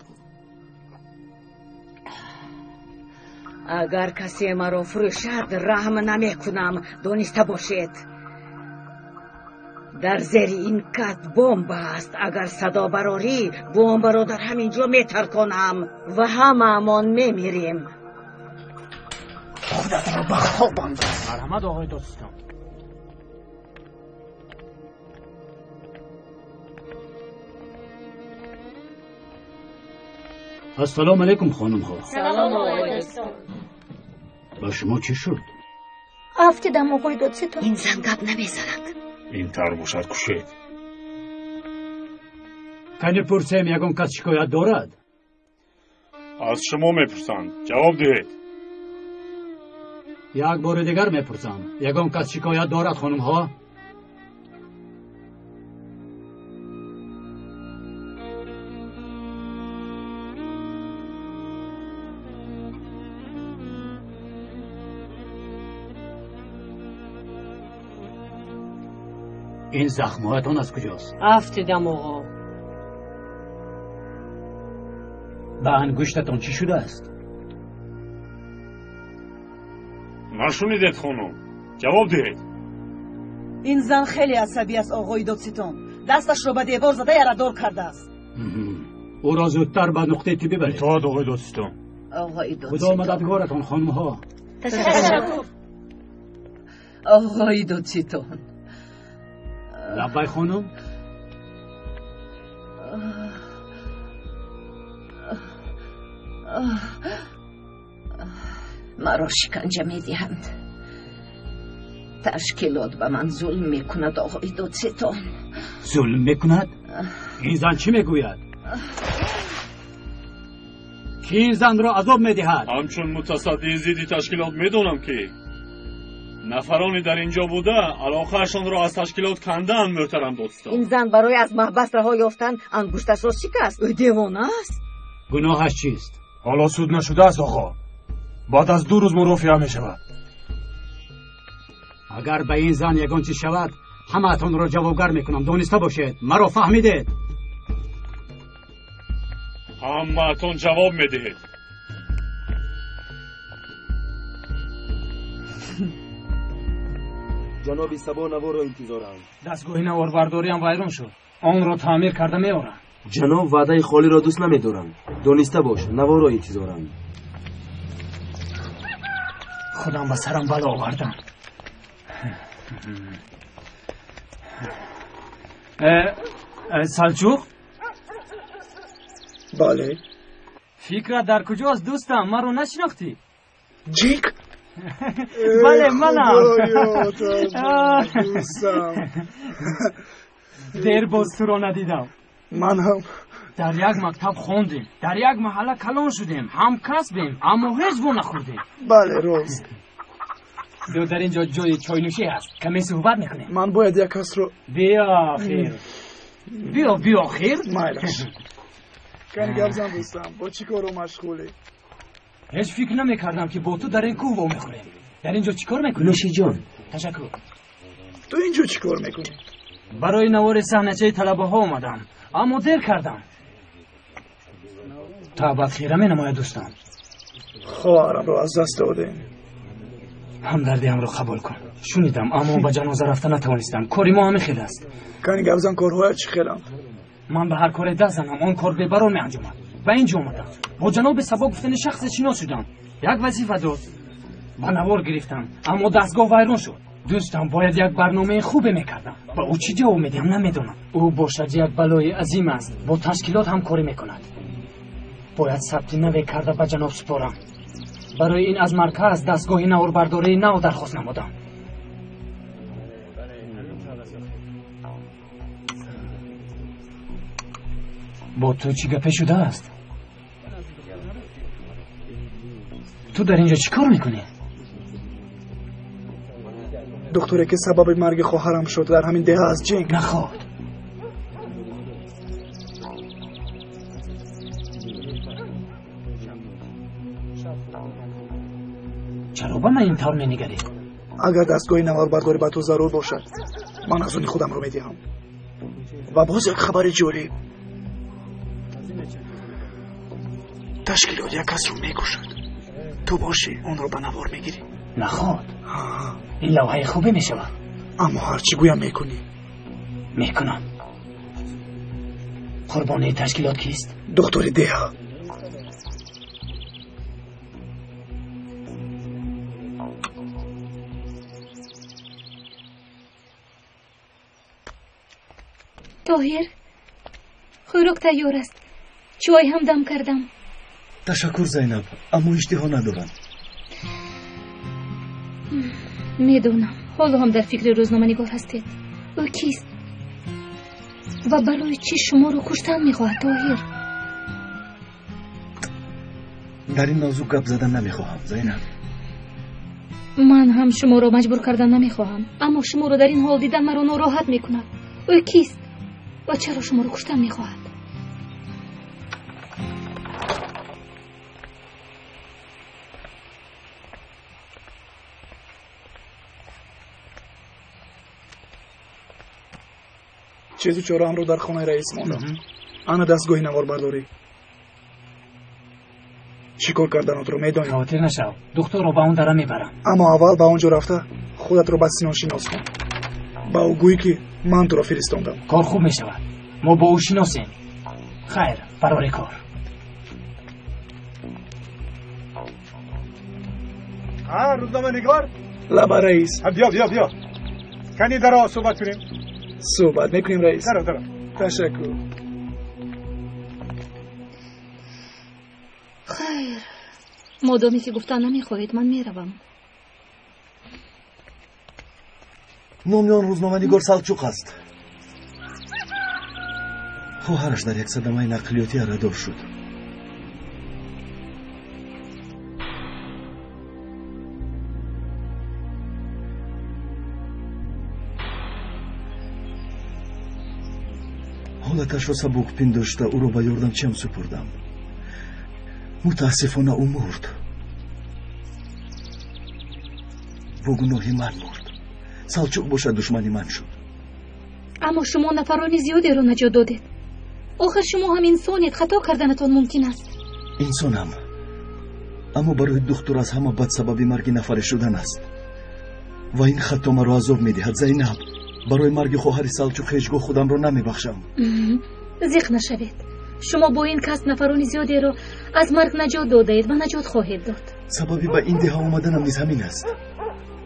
Агар касе маро фурӯшад, раҳм намекунам, дониста бошед. Дар зери ин кат бомба аст. Агар садо барорӣ, бомбаро дар ҳамин ҷо метарконам ва ҳамаамон мемирем.
Худатро ба хоб андоз.
Марҳамат, оғои додситон. Ассалому алайкум, хонумҳо.
Салом, оғои додситон.
Ба шумо чӣ шуд?
Афтидам, оғои додситон.
Ин зан гап намезанад.
Ин тар бошад, кушед.
Кани пурсем, ягон кас шикоят дорад?
Аз шумо мепурсанд, ҷавоб диҳед.
Як бори дигар мепурсам, ягон кас шикоят дорад, хонумҳо? Ин захмҳоятон аз куҷост?
Афтидам, оғо.
Ба ангуштатон чӣ шудааст?
Нашунидед, хонум? Ҷавоб диҳед.
Ин зан хеле асабӣ аст, оғои додситон. Дасташро ба девор зада ярадор кардааст.
Ӯро зудтар ба нуқтаи тиббӣ баред.
Итоат, оғои додситон.
Оғои додситон.
Худо мададгоратон, хонумҳо.
Ташаккур. Оғои додситон.
Лаббай, хонум.
Маро шиканҷа медиҳанд. Ташкилот ба ман зулм мекунад, оғои додситон.
Зулм мекунад? Ин зан чӣ мегӯяд? Ки ин занро азоб медиҳад?
Ҳамчун мутасаддии зидди ташкилот медонам, ки нафароне дар инҷо буда алоқаашонро аз ташкилот кандаанд, муҳтарам додситон.
Ин зан барои аз маҳбас раҳо ёфтан ангушташро шикаст. Ӯ девона аст.
Гуноҳаш чист?
Ҳоло суд нашудааст, оғо. Баъд аз 2 рӯз мурофиа мешавад.
Агар ба ин зан ягон чиз шавад, ҳамаатонро ҷавобгар мекунам. Дониста бошед, маро фаҳмидед?
Ҳамаатон ҷавоб медиҳед.
Ҷаноби Сабо наворро интизоранд.
Дастгоҳи наворбардориам вайрон шуд. Онро таъмир карда меорам.
Ҷаноб ваъдаи холиро дӯст намедоранд. Дониста бош, наворро интизоранд.
Худам ба сарам бало овардам. Салчуқ?
Бале.
Фикрат дар куҷост, дӯстам? Маро нашинохтӣ?
Ҷик?
Бале, манам. Дер боз туро надидам.
Ман ҳам.
Дар як мактаб хондем, дар як маҳалла калон шудем, ҳамкасбем, аммо ҳеҷ во нахӯрдем.
Бале, рост.
Биё, дар ин ҷо ҷои чойнӯшӣ ҳаст, каме суҳбат мекунем.
Ман бояд як касро.
Биё, хир. Биё, биё, хир.
Майлаш. Кани гап зан, дӯстам, бо чӣ корро машғулӣ?
Ҳеҷ фикр намекардам, ки бо ту дар ин кӯҳ вомехӯрем. Дар ин ҷо чӣ кор мекунӣ?
Нӯшиҷон.
Ташаккур.
Ту ин ҷо чӣ кор мекунӣ?
Барои навори саҳначаи талабаҳо омадам, аммо дер кардам. Таъбат хира менамояд, дӯстам.
Хоҳарамро аз даст додем.
Ҳамдардиамро қабул кун. Шунидам, аммо ба ҷаноза рафта натавонистам. Кори мо ҳамин хел аст.
Кани гап зан, корҳоят чӣ хеланд?
Ман ба ҳар коре даст занам, он кор бебарор меанҷомад. Ба ин ҷо омадам. Бо ҷаноби Сабо гуфтани шахсе шинос шудам. Як вазифа дод. Ба навор гирифтам, аммо дастгоҳ вайрон шуд. Дӯстам, бояд як барномаи хубе мекардам. Ба ӯ чӣ ҷавоб медиҳам, намедонам. Ӯ бошад як балои азим аст, бо ташкилот ҳамкорӣ мекунад. Бояд сабти наве карда ба ҷаноб супорам. Барои ин аз марказ дастгоҳи наворбардории нав дархост намудам. Бо ту чӣ гапе шудааст? Ту дар ин ҷо чӣ кор мекунӣ?
Духтуре ки сабаби марги хоҳарам шуд дар ҳамин деҳа аст, Ҷинк.
Наход. Чаро ба ман ин тавр менигарӣ?
Агар дастгоҳи наворбардорӣ ба ту зарур бошад, ман аз они худамро медиҳам. Ва боз як хабари ҷолиб. Ташкилот як касро мекушад. Ту бошӣ, онро ба навор мегирӣ.
Наход. Ин лавҳаи хубе мешавад.
Аммо ҳар чӣ гӯям мекунӣ.
Мекунам. Қурбонии ташкилот кист?
Духтури деҳа.
Тоҳир, хӯрок тайёр аст. Чой ҳам дам кардам.
Ташаккур, Зайнаб, аммо иштиҳо надорам.
Медонам, ҳоло ҳам дар фикри рӯзноманигор ҳастед. Ӯ кист ва барои чӣ шуморо куштан мехоҳад, Тоҳир?
Дар ин мавзӯъ гап задан намехоҳам, Зайнаб.
Ман ҳам шуморо маҷбур кардан намехоҳам, аммо шуморо дар ин ҳол дидан маро нороҳат мекунад. Ӯ кист ва чаро шуморо куштан мехоҳад?
Чизу чораамро дар хонаи раис мондам. Ана дастгоҳи наворбардорӣ. Чӣ кор карданатро медонӣ?
Хавотир нашав, духтурро ба он дара мебарам.
Аммо аввал ба он ҷо рафта худатро ба Синон шинос кун. Ба ӯ гӯй ки ман туро фиристондам.
Кор хуб мешавад. Мо бо ӯ шиносем. Хайр, барори кор.
Рӯзноманигор?
Лаба раис.
Биё, биё, биё. Кани даро суҳбат кунем.
Суҳбат мекунем, раис.
Даро, даро.
Ташаккур.
Хайр, модоме ки гуфтан намехоҳед, ман меравам.
Номи он рӯзноманигор Салчуқ аст. Хоҳараш дар як садамаи нақлиётӣ арадор шуд. Ҳолаташро сабук пиндошта ӯро ба ёрдамчиам супурдам. Мутаассифона ӯ мурд. Бо гуноҳи ман мурд. Салчуқ бошад душмани ман шуд.
Аммо шумо нафарони зиёдеро наҷот додед. Охир шумо ҳам инсонед, хато карданатон мумкин аст.
Инсонам, аммо барои духтур аз ҳама бад сабаби марги нафаре шудан аст. Ва ин хато маро азоб медиҳад, Зайнаб. Барои марги хоҳари Салчуқ ҳеҷ гоҳ худамро намебахшам.
Зиқ нашавед. Шумо бо ин касб нафарони зиёдеро аз марг наҷот додаед ва наҷот хоҳед дод.
Сабаби ба ин деҳа омаданам низ ҳамин аст.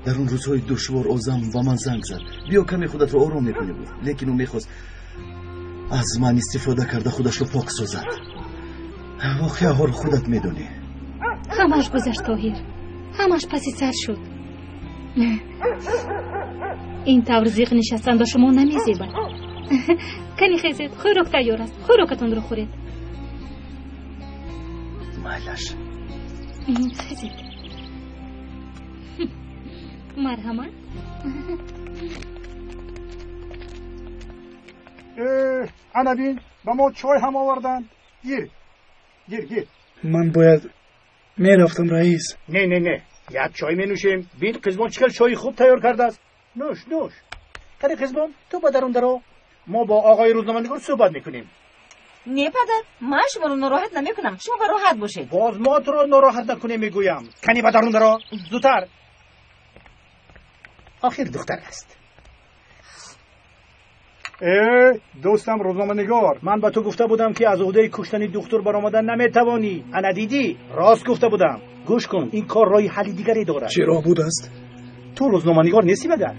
Дар он рӯзҳои душвор Озам ба ман занг зад. Биё каме худатро ором мекунӣ, гуфт. Лекин ӯ мехост аз ман истифода карда худашро пок созад. Воқеаҳоро худат медонӣ.
Ҳамаш гузашт, Тоҳир. Ҳамаш паси сар шуд. Ин тавр зиқ нишастан ба шумо намезебад. Кани хезед, хӯрок тайёр аст. Хӯрокатонро хӯред.
Майлаш.
Хезед. Марҳамат.
Ана бин, ба мо чой ҳам оварданд. Гир, гир, гир.
Ман бояд мерафтам, раис.
Не, не, не. Як чой менӯшем. Бин, қизбон чӣ хел чойи хуб тайёр кардааст. Нӯш, нӯш. Қани қизбон, ту ба дарун даро. Мо бо оғои рӯзноманигор суҳбат мекунем.
Не, падар, ман шуморо нороҳат намекунам. Шумо ба роҳат бошед.
Боз мо туро нороҳат накунем, мегӯям. Кани ба дарун даро, зудтар. Охир духтар аст. Дӯстам рӯзноманигор, ман ба ту гуфта будам, ки аз уҳдаи куштани духтур баромадан наметавонӣ. Ана дидӣ, рост гуфта будам. Гӯш кун, ин кор роҳи ҳалли дигаре дорад.
Чӣ роҳ будааст?
Ту рӯзноманигор нестӣ магар?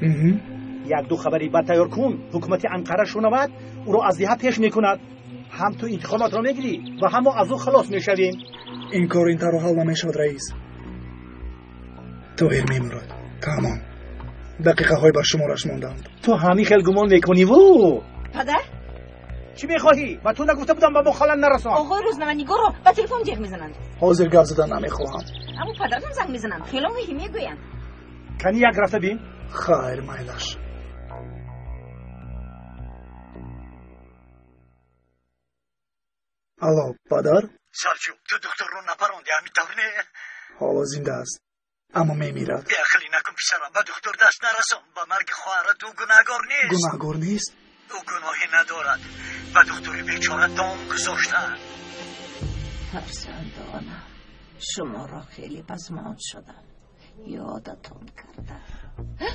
Як-ду хабари бад тайёр кун, ҳукумати Анқара шунавад, ӯро аз деҳа пеш мекунад. Ҳам ту интиқомотро мегирӣ ва ҳам мо аз ӯ халос мешавем.
Ин кор ин тавр ҳал намешавад, раис. Тоҳир мемурад. Тамом. Дақиқаҳои бар шумораш монданд.
Ту ҳамин хел гумон мекунӣ ву?
Падар?
Чӣ мехоҳӣ? Ба ту нагуфта будам ба мо халал нарасон.
Оғои рӯзноманигорро ба телефон ҷеғ мезананд.
Ҳозир гап задан намехоҳам.
Аммо падарам занг мезананд. Хело муҳим мегӯянд.
Кани як рафта бин?
Хайр, майлаш. Алло, падар?
Салҷуқ, ту духтурро напаронди, ҳамин тавр не?
Ҳоло зинда аст, аммо мемирад.
Беақлӣ накун писарам, ба духтур даст нарасон. Ба марги хоҳарат ӯ гунаҳгор нест.
Гунаҳгор нест?
Ӯ гуноҳе надорад. Ба духтури бечора дом гузоштаанд.
Фарзандонам, шуморо хеле пазмон шудам. Ёдатон кардам.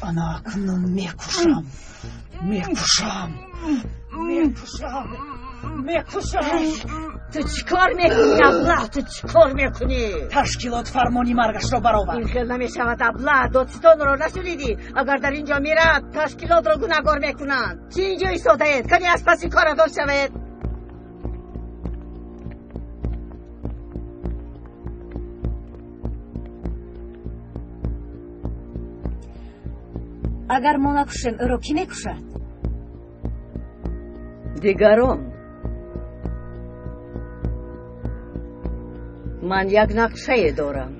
Ана акнун мекушам, мекушам, мекушам, мекушам.
Ту чӣ кор мекунӣ, абла? Ту чӣ кор мекунӣ?
Ташкилот фармони маргашро баровард.
Ин хел намешавад, абла. Додситонро нашунидӣ? Агар дар ин ҷо мирад, ташкилотро гунаҳгор мекунанд. Чӣ ин ҷо истодаед? Кани аз паси коратон шавед.
Агар мо накушем, ӯро кӣ мекушад?
Дигарон. Ман як нақшае дорам.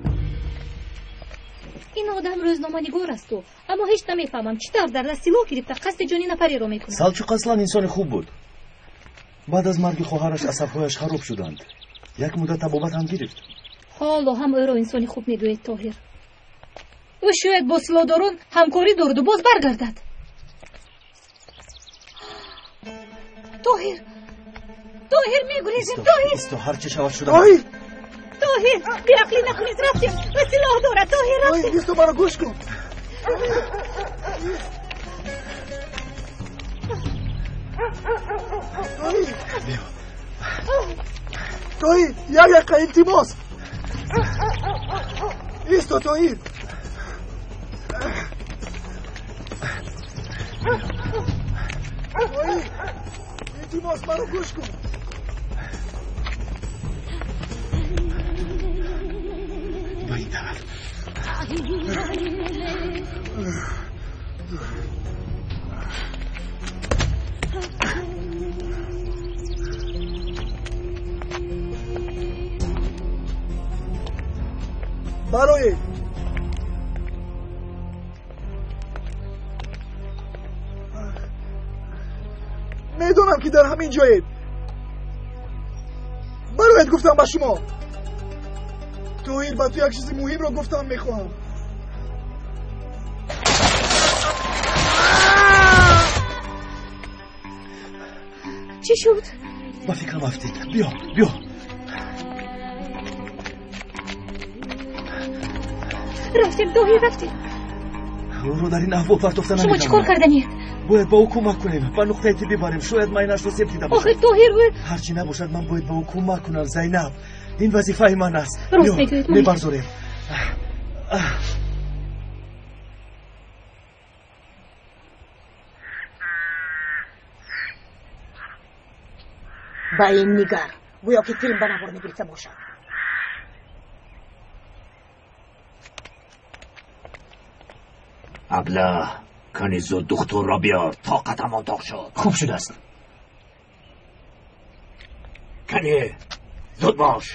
Ин одам рӯзноманигор асту, аммо ҳеҷ намефаҳмам чӣ тавр дар даст силоҳ гирифта қасди ҷони нафареро мекунад.
Салчуқ аслан инсони хуб буд. Баъд аз марги хоҳараш асабҳояш хароб шуданд. Як муддат табобат ҳам гирифт.
Ҳоло ҳам ӯро инсони хуб мегӯед, Тоҳир. Ӯ шояд бо силоҳдорон ҳамкорӣ дораду боз баргардад. Тоҳир, Тоҳир, мегурезем, Тоҳир.
Исто, ҳар чӣ шавад шуда.
Тоҳир!
Тоҳир, беақлӣ накунед, рафтем. Ӯ силоҳ дорад, Тоҳир, рафтем.
Исто, маро гӯш кун. Тоҳир! Тоҳир, як дақиқа, илтимос. Исто, Тоҳир. Тоҳир, илтимос, маро гӯш кун.
Ба ин тараф.
Бароед. Медонам, ки дар ҳамин ҷоед. Бароед, гуфтам ба шумо. Тоҳир, ба ту як чизи муҳимро гуфтан мехоҳам.
Чӣ шуд?
Ба фикрам афтид. Биё, биё.
Рафтем, Тоҳир, рафтем.
Ӯро дар ин аҳвол партофта
Шумо чӣ кор
наметавонам.
карданиед?
Бояд ба ӯ кӯмак кунем, ба нуқтаи тиббӣ барем. Шояд майнашро себ дида бошад.
Охир Тоҳир, ӯ
Ҳарчи набошад, ман бояд ба ӯ кӯмак кунам, Зайнаб. Ин вазифаи ман аст.
Рост
Биё,
мегӯед,
мебарзорем.
Ба ин нигар, гӯё ки филм ба навор мегирифта бошад.
Абла, кани зуд духтурро биёр, тоқатамон тоқ шуд.
Хуб шудааст.
Кани зуд бош.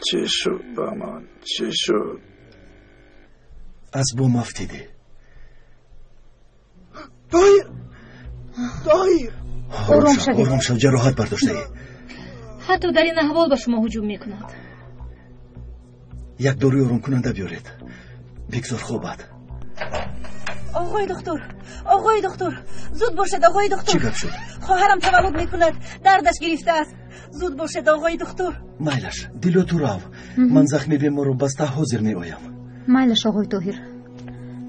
Чӣ шуд ба ман? Чӣ шуд?
Аз бом афтидӣ.
Тоҳир! Тоҳир!
Ором шавед.
Ором шав, ҷароҳат бардоштаӣ.
Ҳатто дар ин аҳвол ба шумо ҳуҷум мекунад.
Як доруи оромкунанда биёред. Бигзор хобад.
Оғои духтур, оғои духтур, зуд бошед, оғои духтур.
Чӣ гап шуд?
Хоҳарам таваллуд мекунад, дардаш гирифтааст. Зуд бошед, оғои духтур.
Майлаш, Дило, ту рав. Ман захми беморро баста ҳозир меоям.
Майлаш, оғои Тоҳир.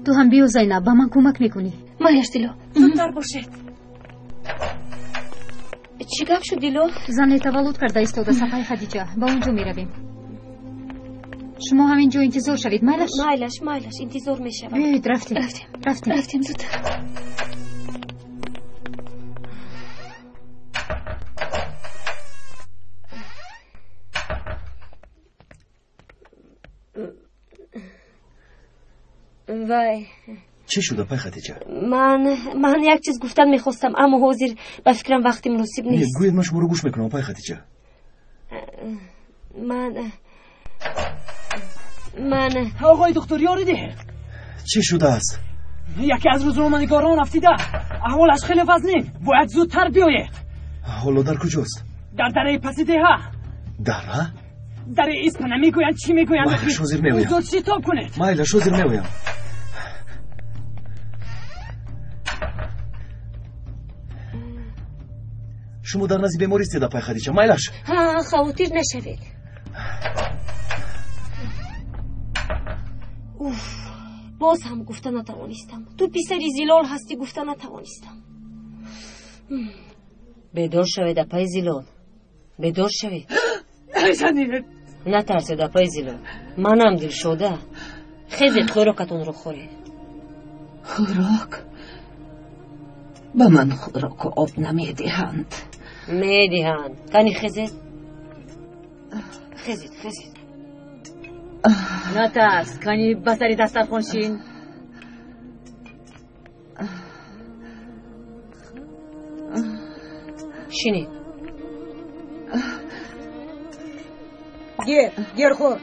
Ту ҳам биё, Зайнаб, ба ман кӯмак мекунӣ.
Майлаш, Дило.
Зудтар бошед.
Чӣ гап шуд, Дило?
Зане таваллуд карда истода, сафаи Хадиҷа. Ба он ҷо меравем. Шумо ҳамин ҷо интизор шавед, майлаш?
Майлаш, майлаш, интизор мешавам.
Биёед, рафтем.
Рафтем.
Рафтем.
Рафтем зудтар.
Вай.
Чӣ шуда, пай Хадиҷа?
Ман як чиз гуфтан мехостам, аммо ҳозир ба фикрам вақти муносиб
Не,
нест.
гӯед, ман шуморо гӯш мекунам, пай Хадиҷа.
Ман
оғои духтур, ёрӣ диҳед.
Чӣ шудааст?
Яке аз рӯзноманигорон афтида. Аҳволаш хеле вазнин. Бояд зудтар биёед.
Ҳоло дар куҷост?
Дар дараи паси деҳа.
Дара?
Дараи Испана мегӯянд, чӣ мегӯянд?
Майлаш, ҳозир меоям.
Зуд шитоб кунед.
Майлаш, ҳозир меоям. Шумо дар назди бемор истеда, пай Хадиҷа. Майлаш.
Ҳа, хавотир нашавед. Уф, боз ҳам гуфта натавонистам. Ту писари Зилол ҳастӣ, гуфта натавонистам. Бедор шавед, апаи Зилол. Бедор шавед. Натарсед, апаи Зилол. Манам дилшода. Хезед, хӯрокатонро хӯред.
Хӯрок? Ба ман хӯроку об намедиҳанд.
Медиҳанд. Кани хезед? Хезед, хезед.
Натарс, кани ба сари дастархон шин.
Шинед.
Гер, гер хӯр.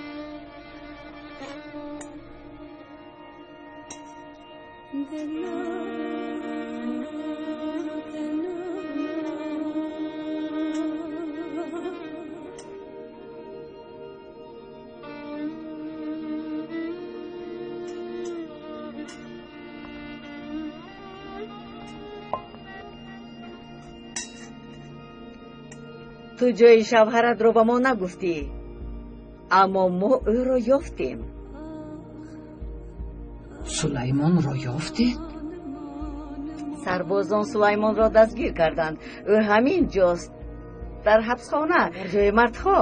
Ту ҷои шавҳаратро ба мо нагуфтӣ, аммо мо ӯро ёфтем.
Сулаймонро ёфтед?
Сарбозон Сулаймонро дастгир карданд. Ӯ ҳамин ҷост, дар ҳабсхона, дар ҷои мардҳо.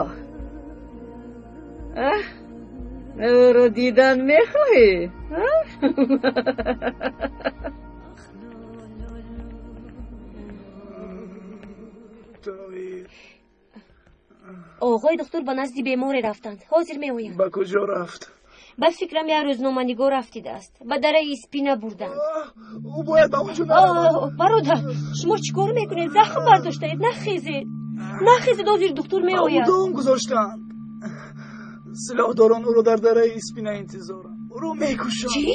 Ӯро дидан мехоҳӣ?
Оғои духтур ба назди беморе рафтанд. Ҳозир меоянд.
Ба куҷо рафт?
Ба фикрам як рӯзноманигор рафтидааст. Ба дараи Испина бурданд.
Ӯ бояд ба он ҷо наравад.
Бародар, шумо чӣ кор мекунед? Захм бардоштаед. Нахезед. Нахезед, ҳозир духтур меояд.
Ӯ дом гузоштанд. Силоҳдорон ӯро дар дараи Испина интизоранд. Ӯро мекушанд.
Чӣ?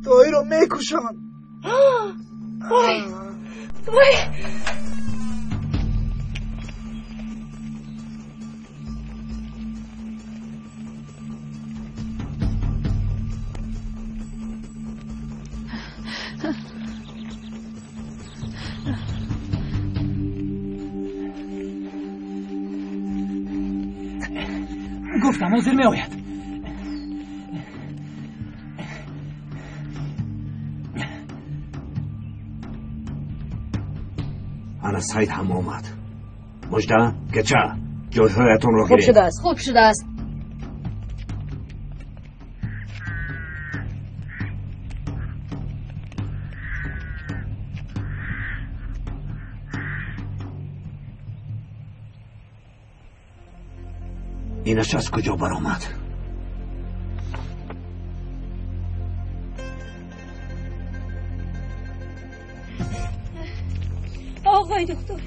Тоҳирро мекушанд.
Вой! Вой!
Гуфтам, ҳозир меояд.
Ана Сайд ҳам омад. Мужда, кеча, ҷойҳоятонро
Хуб
гиред.
шудааст.
Хуб шудааст.
Инаш аз куҷо баромад?
Оғои духтур.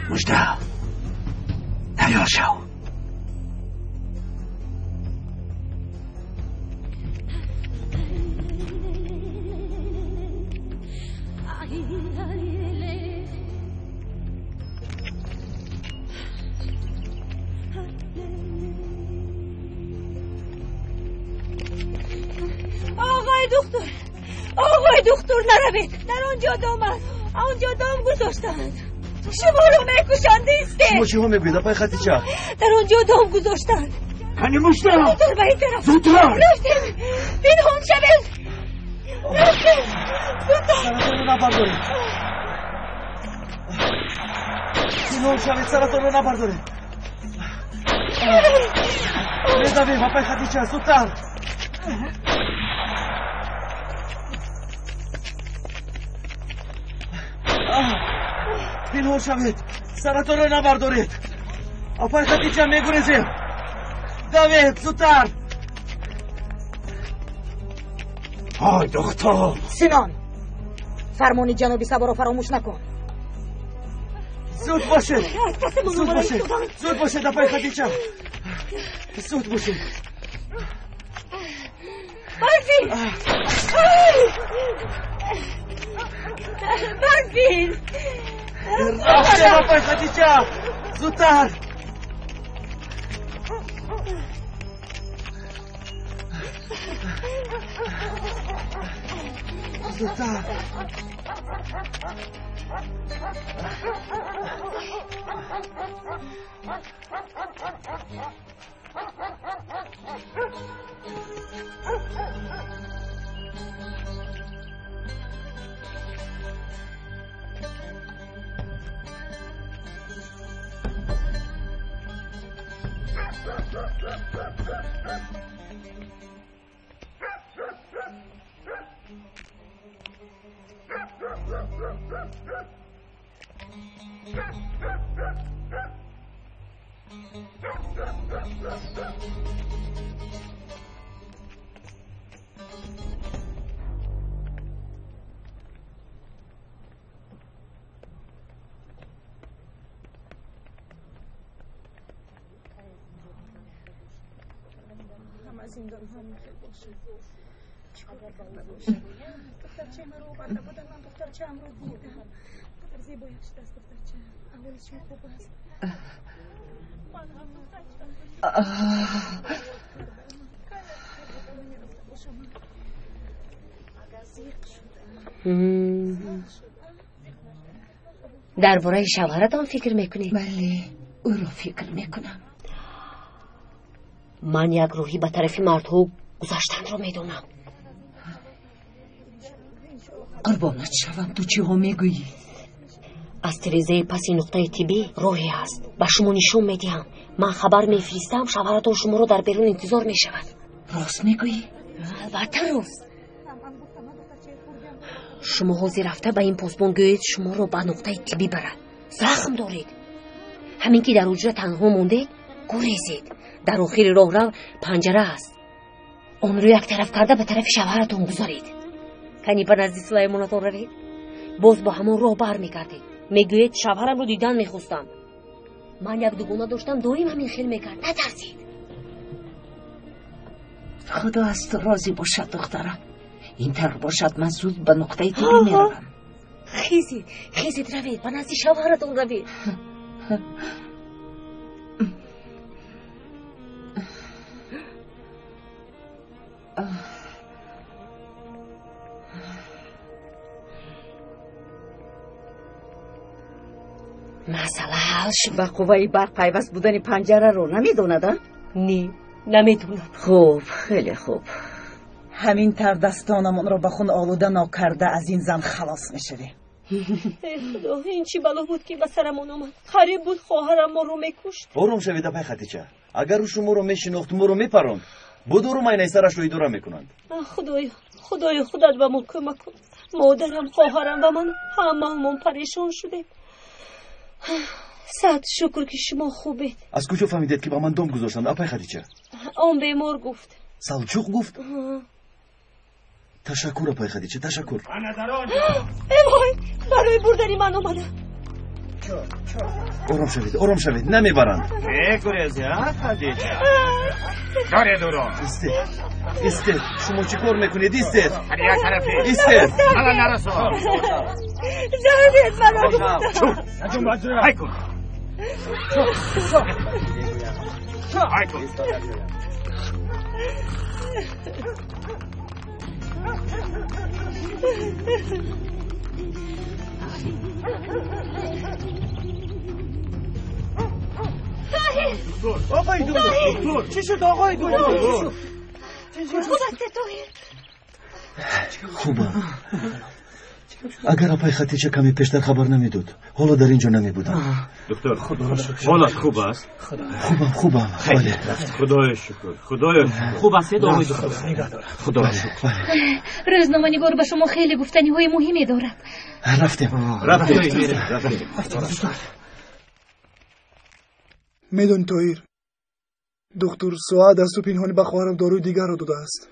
Мужда, тайёр шав.
Доктор, оғои доктор, наравед. Дар он ҷо дом аст. Он ҷо дом гузоштаанд. Шуморо мекушанд, истед.
Шумо чиҳо мегӯед, апай Хатича?
Дар он ҷо дом гузоштаанд.
Кани мушта!
Зудтар ба ин тараф.
Зудтар!
Рафтем. Пинҳон шавед. Рафтем. Зудтар.
Саратонро набардоред. Пинҳон шавед, саратонро набардоред. Медавем, апай Хатича, зудтар. Пинҳон шавед, саратонро набардоред. Апай Хатича, мегурезем. Давед, зудтар.
Ой, доктор!
Синон, фармони ҷаноби Саборо фаромӯш накун.
Зуд бошед, зуд бошед, зуд бошед, апай Хатича, зуд бошед.
Барфин! Барфин!
Рафтем, апай Хатича, зудтар. Зудтар.
Дар бораи шавҳаратон фикр мекунед?
Бале, ӯро фикр мекунам.
Ман як роҳӣ ба тарафи мардҳо гузаштанро медонам.
Қурбонат шавам, ту чиҳо мегӯӣ?
Аз тирезаи паси нуқтаи тиббӣ роҳе ҳаст. Ба шумо нишон медиҳам. Ман хабар мефиристам, шавҳаратон шуморо дар берун интизор мешавад.
Рост мегӯӣ?
Албатта рост. Шумо ҳозир рафта ба ин посбон гӯед шуморо ба нуқтаи тиббӣ барад. Захм доред. Ҳамин ки дар ҳуҷра танҳо мондед, гурезед. Дар охири роҳрав панҷара аст. Онро як тараф карда ба тарафи шавҳаратон гузаред. Кани ба назди Сулаймонатон равед. Боз бо ҳамон роҳ бармегардед. Мегӯед шавҳарамро дидан мехостам. Ман як дугона доштам, доим ҳамин хел мекард. Натарсед.
Худо аз ту розӣ бошад, духтарам. Ин тавр бошад, ман зуд ба нуқтаи тиббӣ меравам.
Хезед, хезед, равед, ба назди шавҳаратон равед. Масъала ҳал шуд.
Ба қувваи барқ пайваст будани панҷараро намедонад, а?
Не, намедонад.
Хуб, хеле хуб.
Ҳамин тавр дастонамонро ба хун олуда нокарда аз ин зан халос мешавем.
Эй Худо, ин чӣ бало буд ки ба сарамон омад? Қариб буд хоҳарам моро мекушт.
Ором шавед, апай Хатича. Агар ӯ шуморо мешинохт, моро мепаронд. Будору майнаи сарашро идора мекунанд.
Худоё, Худоё, худат ба мо кӯмак кун. Модарам, хоҳарам ва ман ҳамаамон парешон шудем. Сад шукр ки шумо хубед.
Аз куҷо фаҳмидед ки ба ман дом гузоштанд, апай Хатича?
Он бемор гуфт.
Салчуқ гуфт? Ташаккур, апай Хадича, ташаккур.
Эй вой, барои бурдани ман омада.
Ором шавед, ором шавед, намебаранд.
Мегурезӣ, а, Хадича? Доред ӯро.
Истед, истед, шумо чӣ кор мекунед? Истед.
Як тарафи.
Истед.
Мана нарасон.
Задед маро.
Ай кун. Ай кун. آقای دکتر، چی شد آقای دکتر؟
خوب است طاهر؟
خوبم. اگر اپای خدیجه کمی پیشتر خبر نمیداد، حالا در اینجا نمیبودم.
دکتر، حالت خوب است؟
خوبم خوبم. بله.
خدای شکر، خدای شکر.
خوب است آقای دکتر؟
خدا شکر.
روزنامه‌نگار به شما خیلی گفتنی های مهمی دارد.
رفتیم
رفتیم رفتیم.
میدونی طاهر، دکتر سعاد از تو پنهانی به خواهرم داروی دیگر را داده است.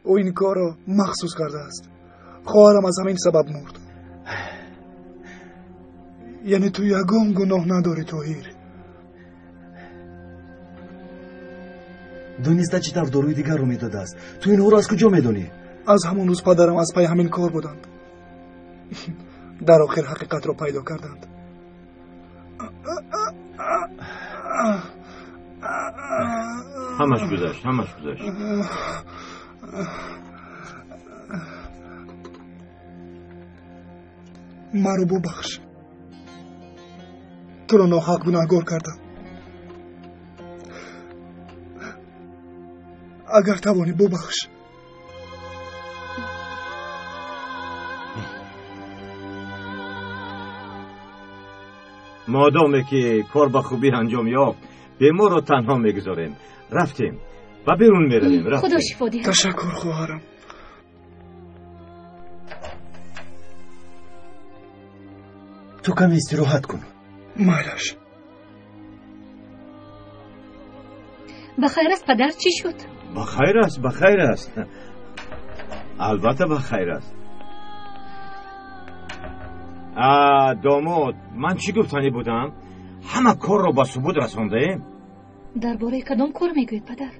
او این کار را مخصوص کرده است. خواهرم از همین سبب مرد. یعنی تو یگان گناه نداری طاهر.
دونسته چی طور داروی دیگر رو میداده است؟ تو اینها رو از کجا میدونی؟
از همون روز پدرم از پی همین کار بودند. در آخر حقیقت را پیدا کردند.
همش گذشت، همش گذشت.
مرا ببخش، تو را ناحق گناهگار کردم. اگر توانی ببخش.
مادامی که کار به خوبی انجام یافت، بیمار را تنها میگذاریم. رفتیم و بیرون میرویم.
خدا شفا دهد.
تشکر خواهرم.
تو کمی استراحت کن.
مایلش.
بخیر است پدر؟ چی شد؟
بخیر است، بخیر است، البته بخیر است. داماد، من چی گفتنی بودم؟ همه کار را به ثبوت رسانده.
درباره کدام کار میگوید پدر؟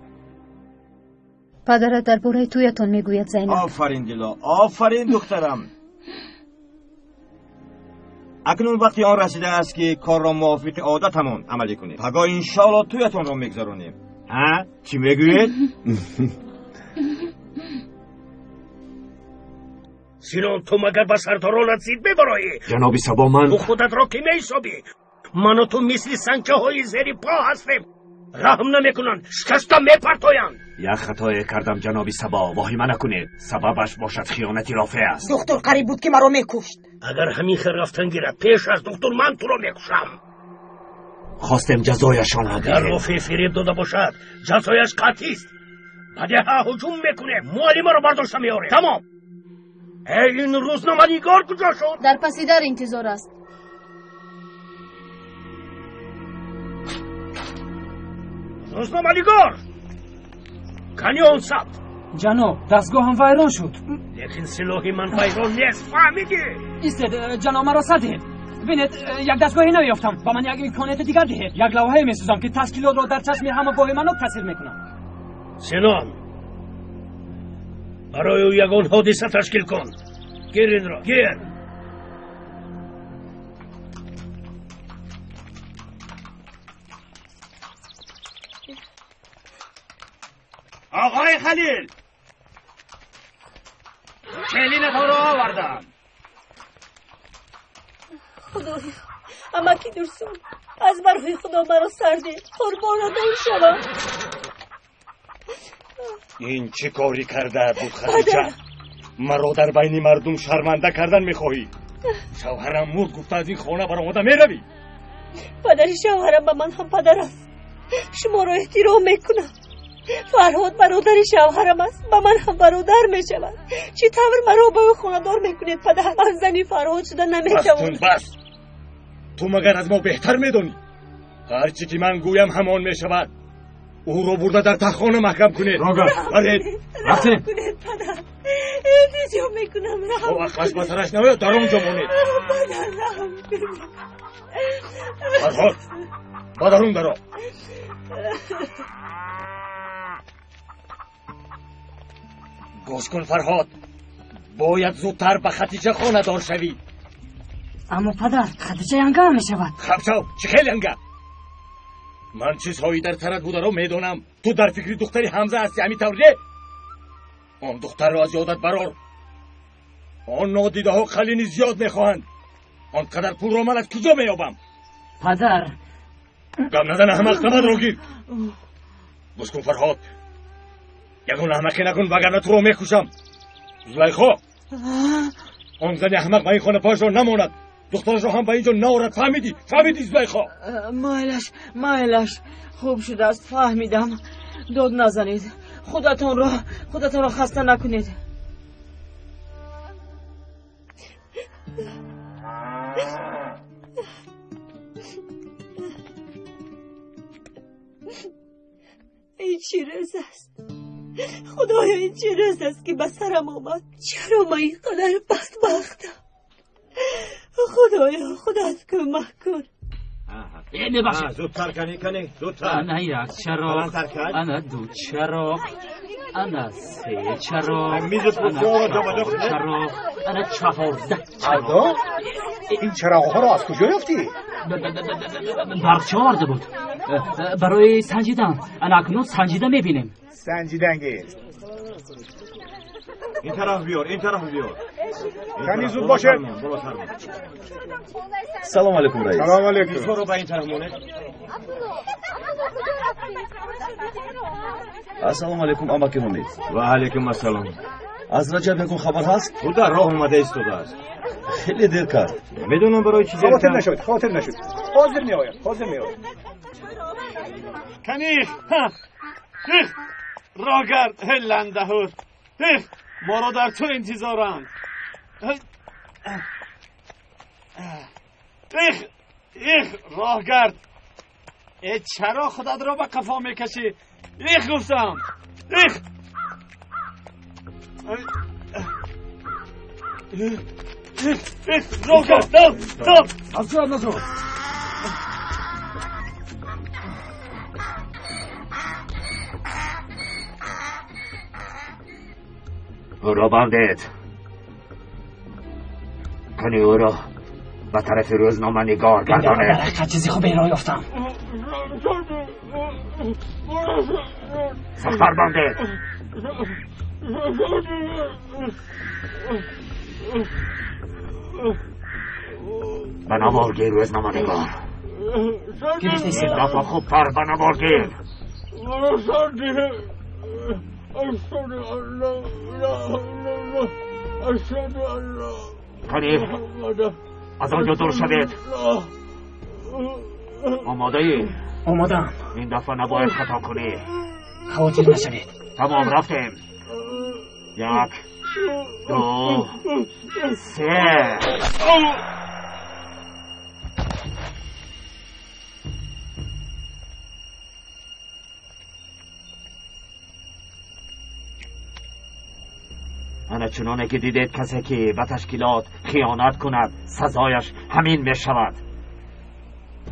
پدرت درباره تویتان میگوید زینب.
آفرین دلا، آفرین دخترم. اکنون وقتی آن رسیده است که کار را موافق عادتمان عملی کنیم. پگاه انشالله تویتان را میگذرانیم. ها، چی میگویید؟
سینان، تو مگر به سردارانت زید میبرایی؟
جناب صبا، من
تو خودت را کی میحسابی؟ من و تو مثل سنگچه های زیر پا هستیم. رحم نمیکنند، شکسته میپرتایند.
یک خطای کردم جناب صبا، واهمه نکنید. سببش باشد خیانت رافع است.
دکتر قریب بود که مرا میکشت.
اگر همین خیر رفتن گیرد پیش از دکتر، من تو را میکشم.
خواستم جزایشان را
اگر
بدهیم.
رافع فریب داده باشد، جزایش قطعی است. به هجوم میکنه، معلمه را برداشته میاره. تمام. ای این روزنامه نگار کجا شد؟
در پس در انتظار است.
روزنامه نگار کنی آن سبت.
جناب، دستگاه هم ویران شد.
لیکن سلاح من ویران نیست، فهمیدی؟
ایستید جناب، مرا زدید. ببینید، یک دستگاهی نیافتم. با من یک امکانیت دیگر دهید. یک لوحه میسازم که تشکیلات را در چشم همه واهمه‌ناک تاثیر میکنم.
سنان، برای او یگان حادثه تشکیل کن. گیر این را، گیر. آقای خلیل، کلینتان را آوردم.
خدایا، امکی درسون، از برای خدا مرا سرده قربانتان شوم.
این چه کاری کرده بود خدیجه؟ مرا در بین مردم شرمنده کردن میخواهی؟ شوهرم مرد، گفته از این خانه برآمده میروی.
پدر شوهرم به من هم پدر است. شما را احترام میکنم. فرهاد برادر شوهرم است، به من هم برادر میشود. چی طور مرا به او خانه‌دار میکنید پدر؟ من زنی فرهاد شده نمیتوانم.
بس، تو مگر از ما بهتر میدونی؟ هرچی که من گویم همان میشود. او رو برده در تخانه محکم کنید.
برید. رفتیم.
کنید پدر، التجا میکنم. رحم
او عقلش به سرش نمیاد، در اونجا مونید.
پدر رحم کنید.
فرهاد، با درون درا. گوش کن فرهاد، باید زودتر به خدیجه خانه دار شوی.
اما پدر، خدیجه ینگه می شود.
خب شو، چه خیلی ینگه؟ من چیزهایی در سرت بوده رو میدونم. تو در فکری دختری حمزه هستی، همین طور نه؟
Он духтарро аз ёдат барор. Он нодидаҳо қалини зиёд мехоҳанд. Он қадар пулро ман аз куҷо меёбам?
Падар,
гап назан, аҳмақ, табадро гир. Гӯш кун, Фарҳод, ягон аҳмақӣ накун, вагарна туро мекушам. Зулайхо, он зани аҳмақ ба ин хона пояшро намонад, духтарашро ҳам ба ин ҷо наорад. Фаҳмидӣ? Фаҳмидӣ, Зулайхо?
Майлаш, майлаш, хуб шудааст, фаҳмидам. Дод назанед, худатонро хаста накунед.
Ин чӣ рӯз аст? Худоё, ин чӣ рӯз аст, ки ба сарам омад? Чаро ман ин қадар бадбахтам? Худоё, худат кӯмак кун.
Мебахшед.
Зудтар кани, кани, зудтар.
Ана як чароғ, ана ду чароғ, ана се чароғ, ана чор чароғ, ана 14 чароғ.
Ин чароғҳоро аз куҷо ёфтӣ?
Барқча оварда буд барои санҷидан. Ана акнун санҷида мебинем.
Санҷидан гир.
Ин тараф биёр, ин тараф биёр.
Кани зуд бошед.
Салом алейкум, раис.
Салом алейкум.
Мизҳоро ба ин тараф монед.
Ассалому алейкум, амаки Ҳомид.
Ва алейкум ассалом.
Аз Раҷаб ягон хабар ҳаст?
Ӯ дар роҳ омада истодааст.
Хеле дер кард.
Намедонам барои чӣ дер
Хотир
кард.
нашавед, хотир нашавед. Ҳозир меояд, ҳозир меояд.
Кани, роҳгард, ландаҳур, моро дар ту интизоранд. Их, их, роҳгард, э, чаро худатро ба қафо мекашӣ? Их, гуфтам, их. Их, их, роҳгард, дам, дам.
Аз ҷоят нашав.
Ӯро бандед. Кани ӯро ба тарафи рӯзноманигор гардонед.
Дар ҳақиқат чизи хуберо ёфтам.
Сахттар бандед. Ба навор гир, рӯзноманигор.
Гирифтаи.
Ин дафъа хубтар ба навор гир. Кани аз он ҷо дур шавед. Омодаӣ?
Омодаам.
Ин дафъа набояд хато кунӣ.
Хавотир нашавед.
Тамом, рафтем. 1, 2, 3. Ана чуноне ки дидед, касе ки ба ташкилот хиёнат кунад, сазояш ҳамин мешавад.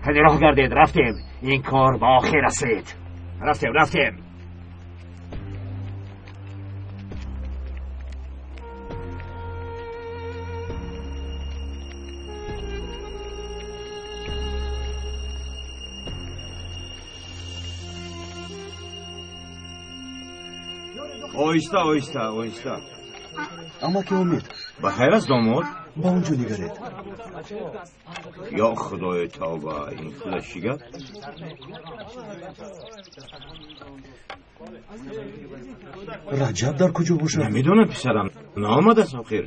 Кани роҳ гардед, рафтем. Ин кор ба охир расид. Рафтем, рафтем.
Оҳиста, оҳиста, оҳиста.
Амаки Умид.
Ба хайр аст, домод?
Ба он ҷо нигаред.
Ё худои тавба, ин худаш чӣ гап?
Раҷаб дар куҷо бошад?
Намедонам, писарам, наомадааст охир.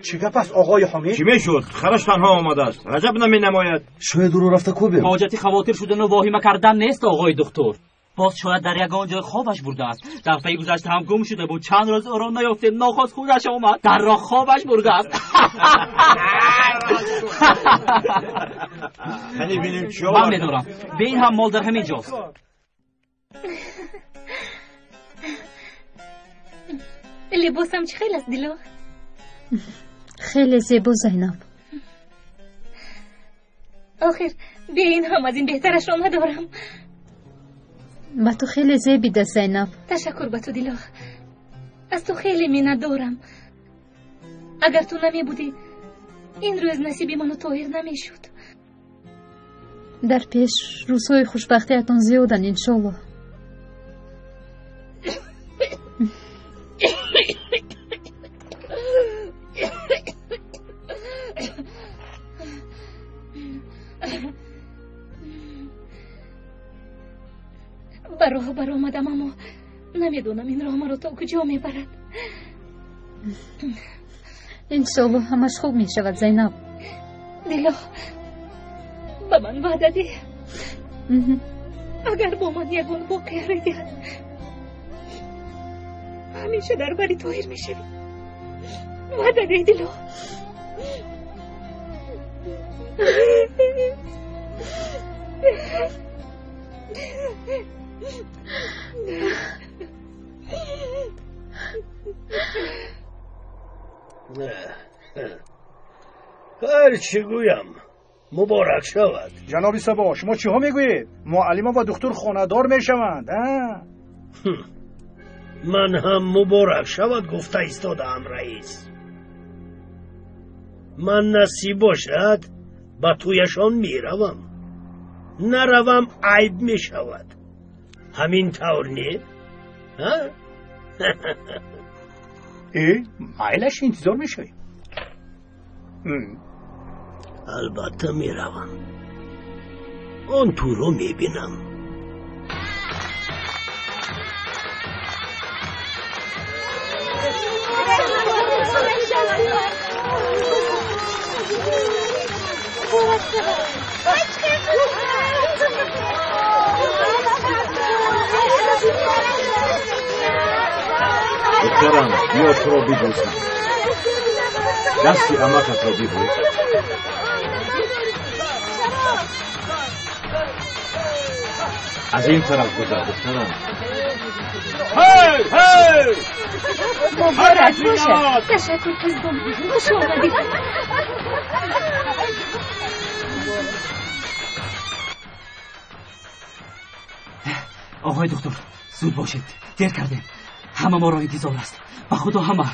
Чӣ гап аст, оғои Ҳомид?
Чӣ мешуд? Хараш танҳо омадааст. Раҷаб наменамояд.
Шояд ӯро рафта кӯбем.
Ҳоҷати хавотир шудану воҳима кардан нест, оғои духтур. Боз шояд дар ягон ҷой хобаш бурдааст. Дафъаи гузашта ҳам гум шуда буд. Чанд рӯз ӯро наёфтем. Нохост худаш омад. Дар роҳ хобаш бурдааст.
Кани бинем чӣ
Ман медорам. Бе ин ҳам мол дар ҳамин ҷост.
Либосам чӣ хел аст, Дило? Хеле зебо, Зайнаб.
Охир бе ин ҳам аз ин беҳтарашро надорам.
Ба ту хеле зебида, Зайнаб.
Ташаккур ба ту, Дило. Аз ту хеле миннатдорам. Агар ту намебудӣ, ин рӯз насиби ману Тоҳир намешуд.
Дар пеш рӯзҳои хушбахтиятон зиёданд, иншоллоҳ.
роҳ баромадам, аммо намедонам ин роҳ маро то куҷо мебарад.
Иншоаллоҳ ҳамаш хуб мешавад, Зайнаб.
Дило, ба ман ваъда деҳ. Агар бо ман ягон воқеа рӯй диҳад, ҳамеша дар бари Тоҳир мешавӣ. Ваъда деҳ, Дило.
Ҳар чӣ гӯям, муборак шавад.
Ҷаноби Сабо, шумо чиҳо мегӯед? Муаллима ва духтур хонадор мешаванд.
Ман ҳам муборак шавад гуфта истодаам, раис. Ман насиб бошад, ба тӯяшон меравам. Наравам, айб мешавад. Ҳамин тавр не?
Майлаш, интизор мешавем.
Албатта меравам. Он тӯро мебинам.
Духтарам, биё туро бибӯсам. Дасти амакатро бибӯс. Аз ин тараф гузар, духтарам.
Муборак бошад. Ташаккур, қизбон. Хуш омадед.
Оғои доктор, зуд бошед. Дер кардем. Ҳама моро интизор аст. Ба худо ҳама.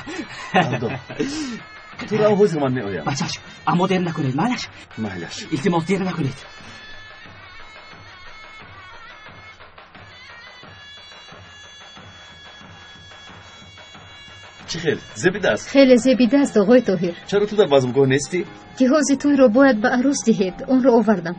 Ту рав, ҳозир ман меоям.
Бачаш, аммо дер накунед, майлаш?
Майлаш.
Илтимос, дер накунед.
Чӣ хел? Зебида аст?
Хеле зебида аст, оғои Тоҳир.
Чаро ту дар базмгоҳ нестӣ?
Ҷиҳози тӯйро бояд ба арӯс диҳед. Онро овардам.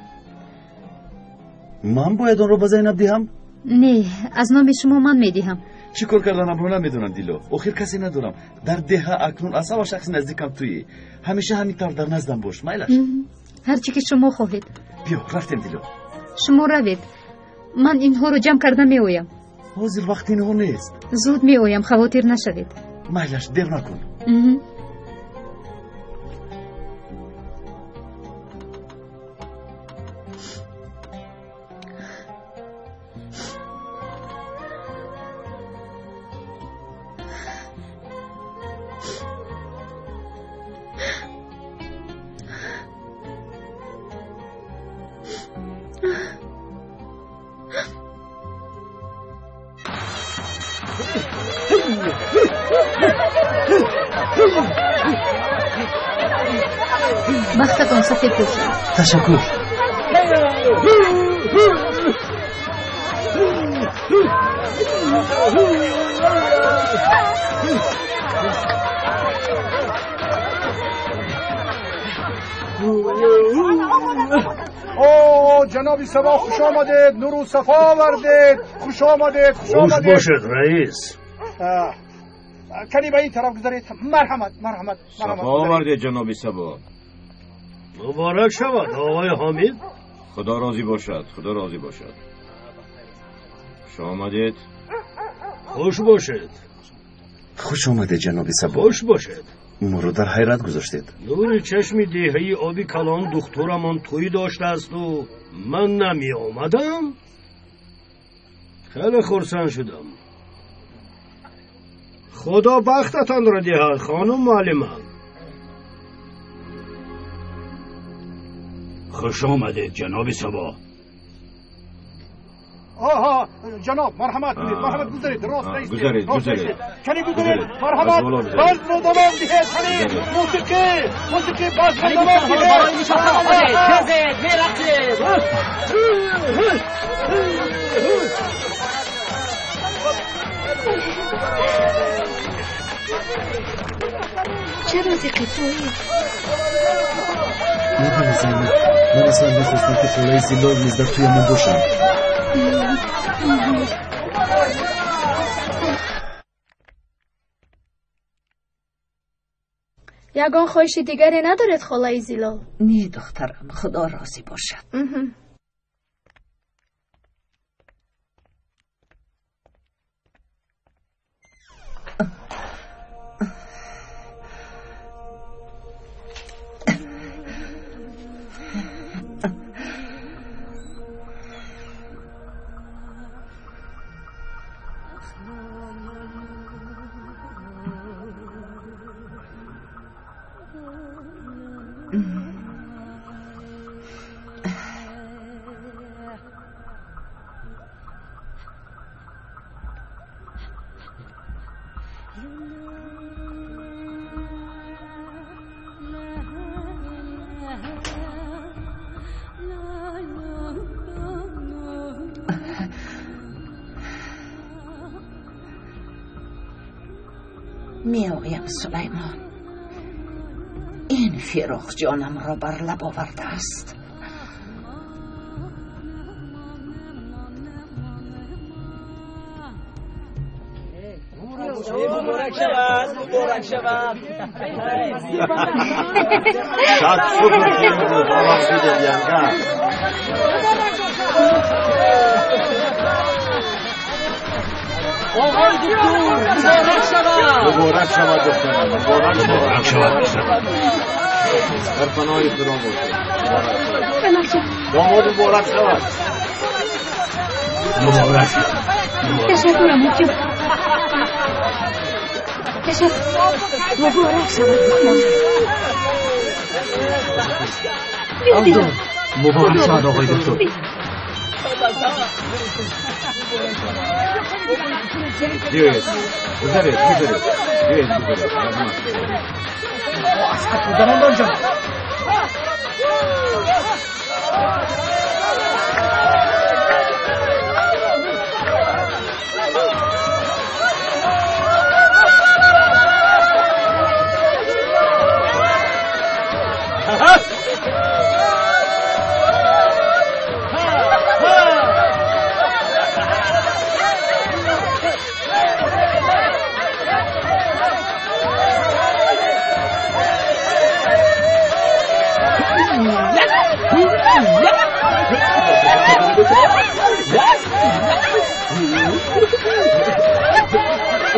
Ман бояд онро ба Зайнаб диҳам?
Не, аз номи шумо ман медиҳам.
Чӣ кор карданамро намедонам, Дило. Охир касе надорам. Дар деҳа акнун аз ҳама шахси наздикам туӣ. Ҳамеша ҳамин тавр дар наздам бош, майлаш?
Ҳар чӣ ки шумо хоҳед.
Биё, рафтем, Дило.
Шумо равед. Ман инҳоро ҷамъ карда меоям.
Ҳозир вақти инҳо нест.
Зуд меоям, хавотир нашавед.
Майлаш, дер накун.
Бахтатон сафед бошад.
Ташаккур.
О, ҷаноби Сабо, хуш омадед, нуру сафо овардед. Хуш омадед, хуш омадед.
Хуш бошед, раис.
Кани ба ин тараф гузаред. Марҳамат, марҳамат.
Сафо овардед, ҷаноби Сабо.
Муборак шавад, оғои Ҳомид.
Худо розӣ бошад, худо розӣ бошад. Хуш омадед.
Хуш бошед.
Хуш омадед, ҷаноби Сабо.
Хуш бошед.
Моро дар ҳайрат гузоштед.
Нури чашми деҳаи оби калон духтурамон тӯй доштаасту ман намеомадам. Хеле хурсанд шудам. Худо бахтатонро диҳад, хонум муаллима.
Хуш омадед, ҷаноби Сабо.
Оҳо, ҷаноб, марҳамат кунед, марҳамат, гузаред, рост наистед.
Гузаред, гузаред.
Кани гузаред, марҳамат, базмро давом диҳед, кани мусиқӣ, мусиқӣ, базмро давом диҳед.
Хезед, мерақсед.
Чаро зиқи Тоҳир?
Медонӣ, Зайнаб, ман аслан мехостам, ки холаи Зиллор низ дар тӯямон бошанд.
Ягон хоҳиши дигаре надоред, холаи Зилол?
Не, духтарам, худо розӣ бошад. Меоям, Сулаймон. Ин фироқ ҷонамро бар лаб овардааст.
Муборак шавад, муборак шавад.
Шад шукр ки имрӯз бовар шудем, янга.
Оғои духтур, муборак шавад.
Муборак шавад, духтарам, муборак шавад. Дар паноҳи Худо бошед. Домод муборак шавад.
Муборак шавад.
Ташаккур, амуҷон. Ташаккур. Муборак шавад, духтар.
Муборак шавад, оғои духтур.
Биёед, гузаред, гузаред. Биёед, гузаред.
Аз хат гузарондам, ҷаноб.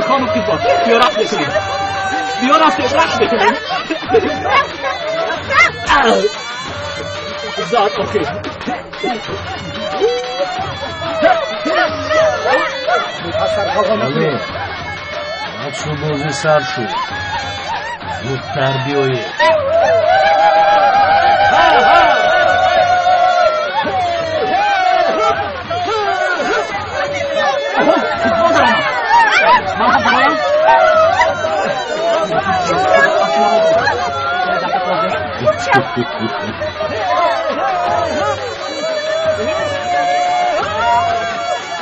خانم خیزبان، بیا رقص بکنیم. بیا رقص بکنیم. زاد آخر.
بله، رقص و بازی سر شد. زودتر بیایید.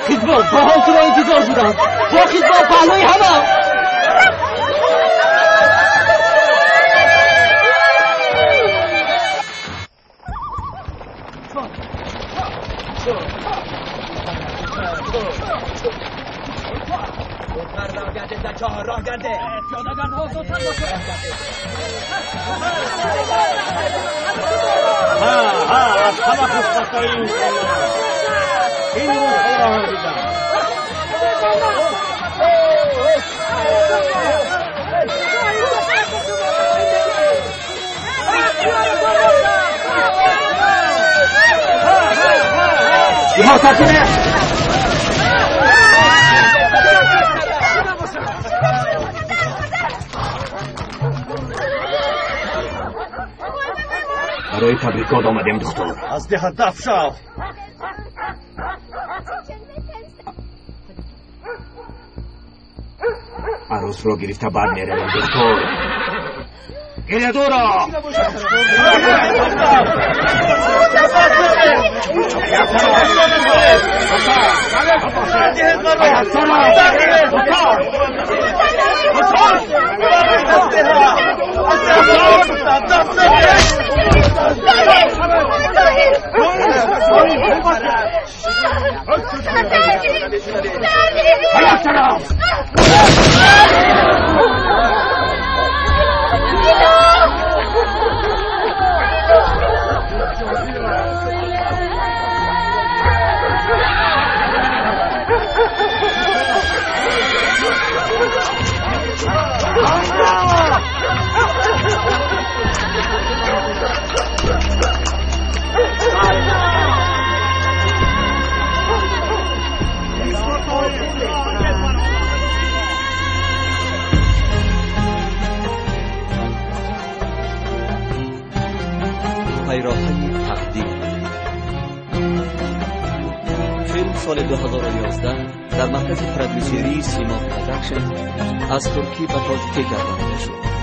خیزبان، با حال تو را انتظار بودم. با خیزبان پهلوی همه.
از همه خوشبخت‌های این این روزها را هم دیدم.
برای تبریکات آمدیم دختر.
از ده دف شو.
عروس رو گرفته بعد میرویم دختر. گریه دورا.
Пайроҳаи тақдир. Филм соли 2011 дар маркази продюсерии Симо Продакшн аз туркӣ ба тоҷикӣ гардонида шуд.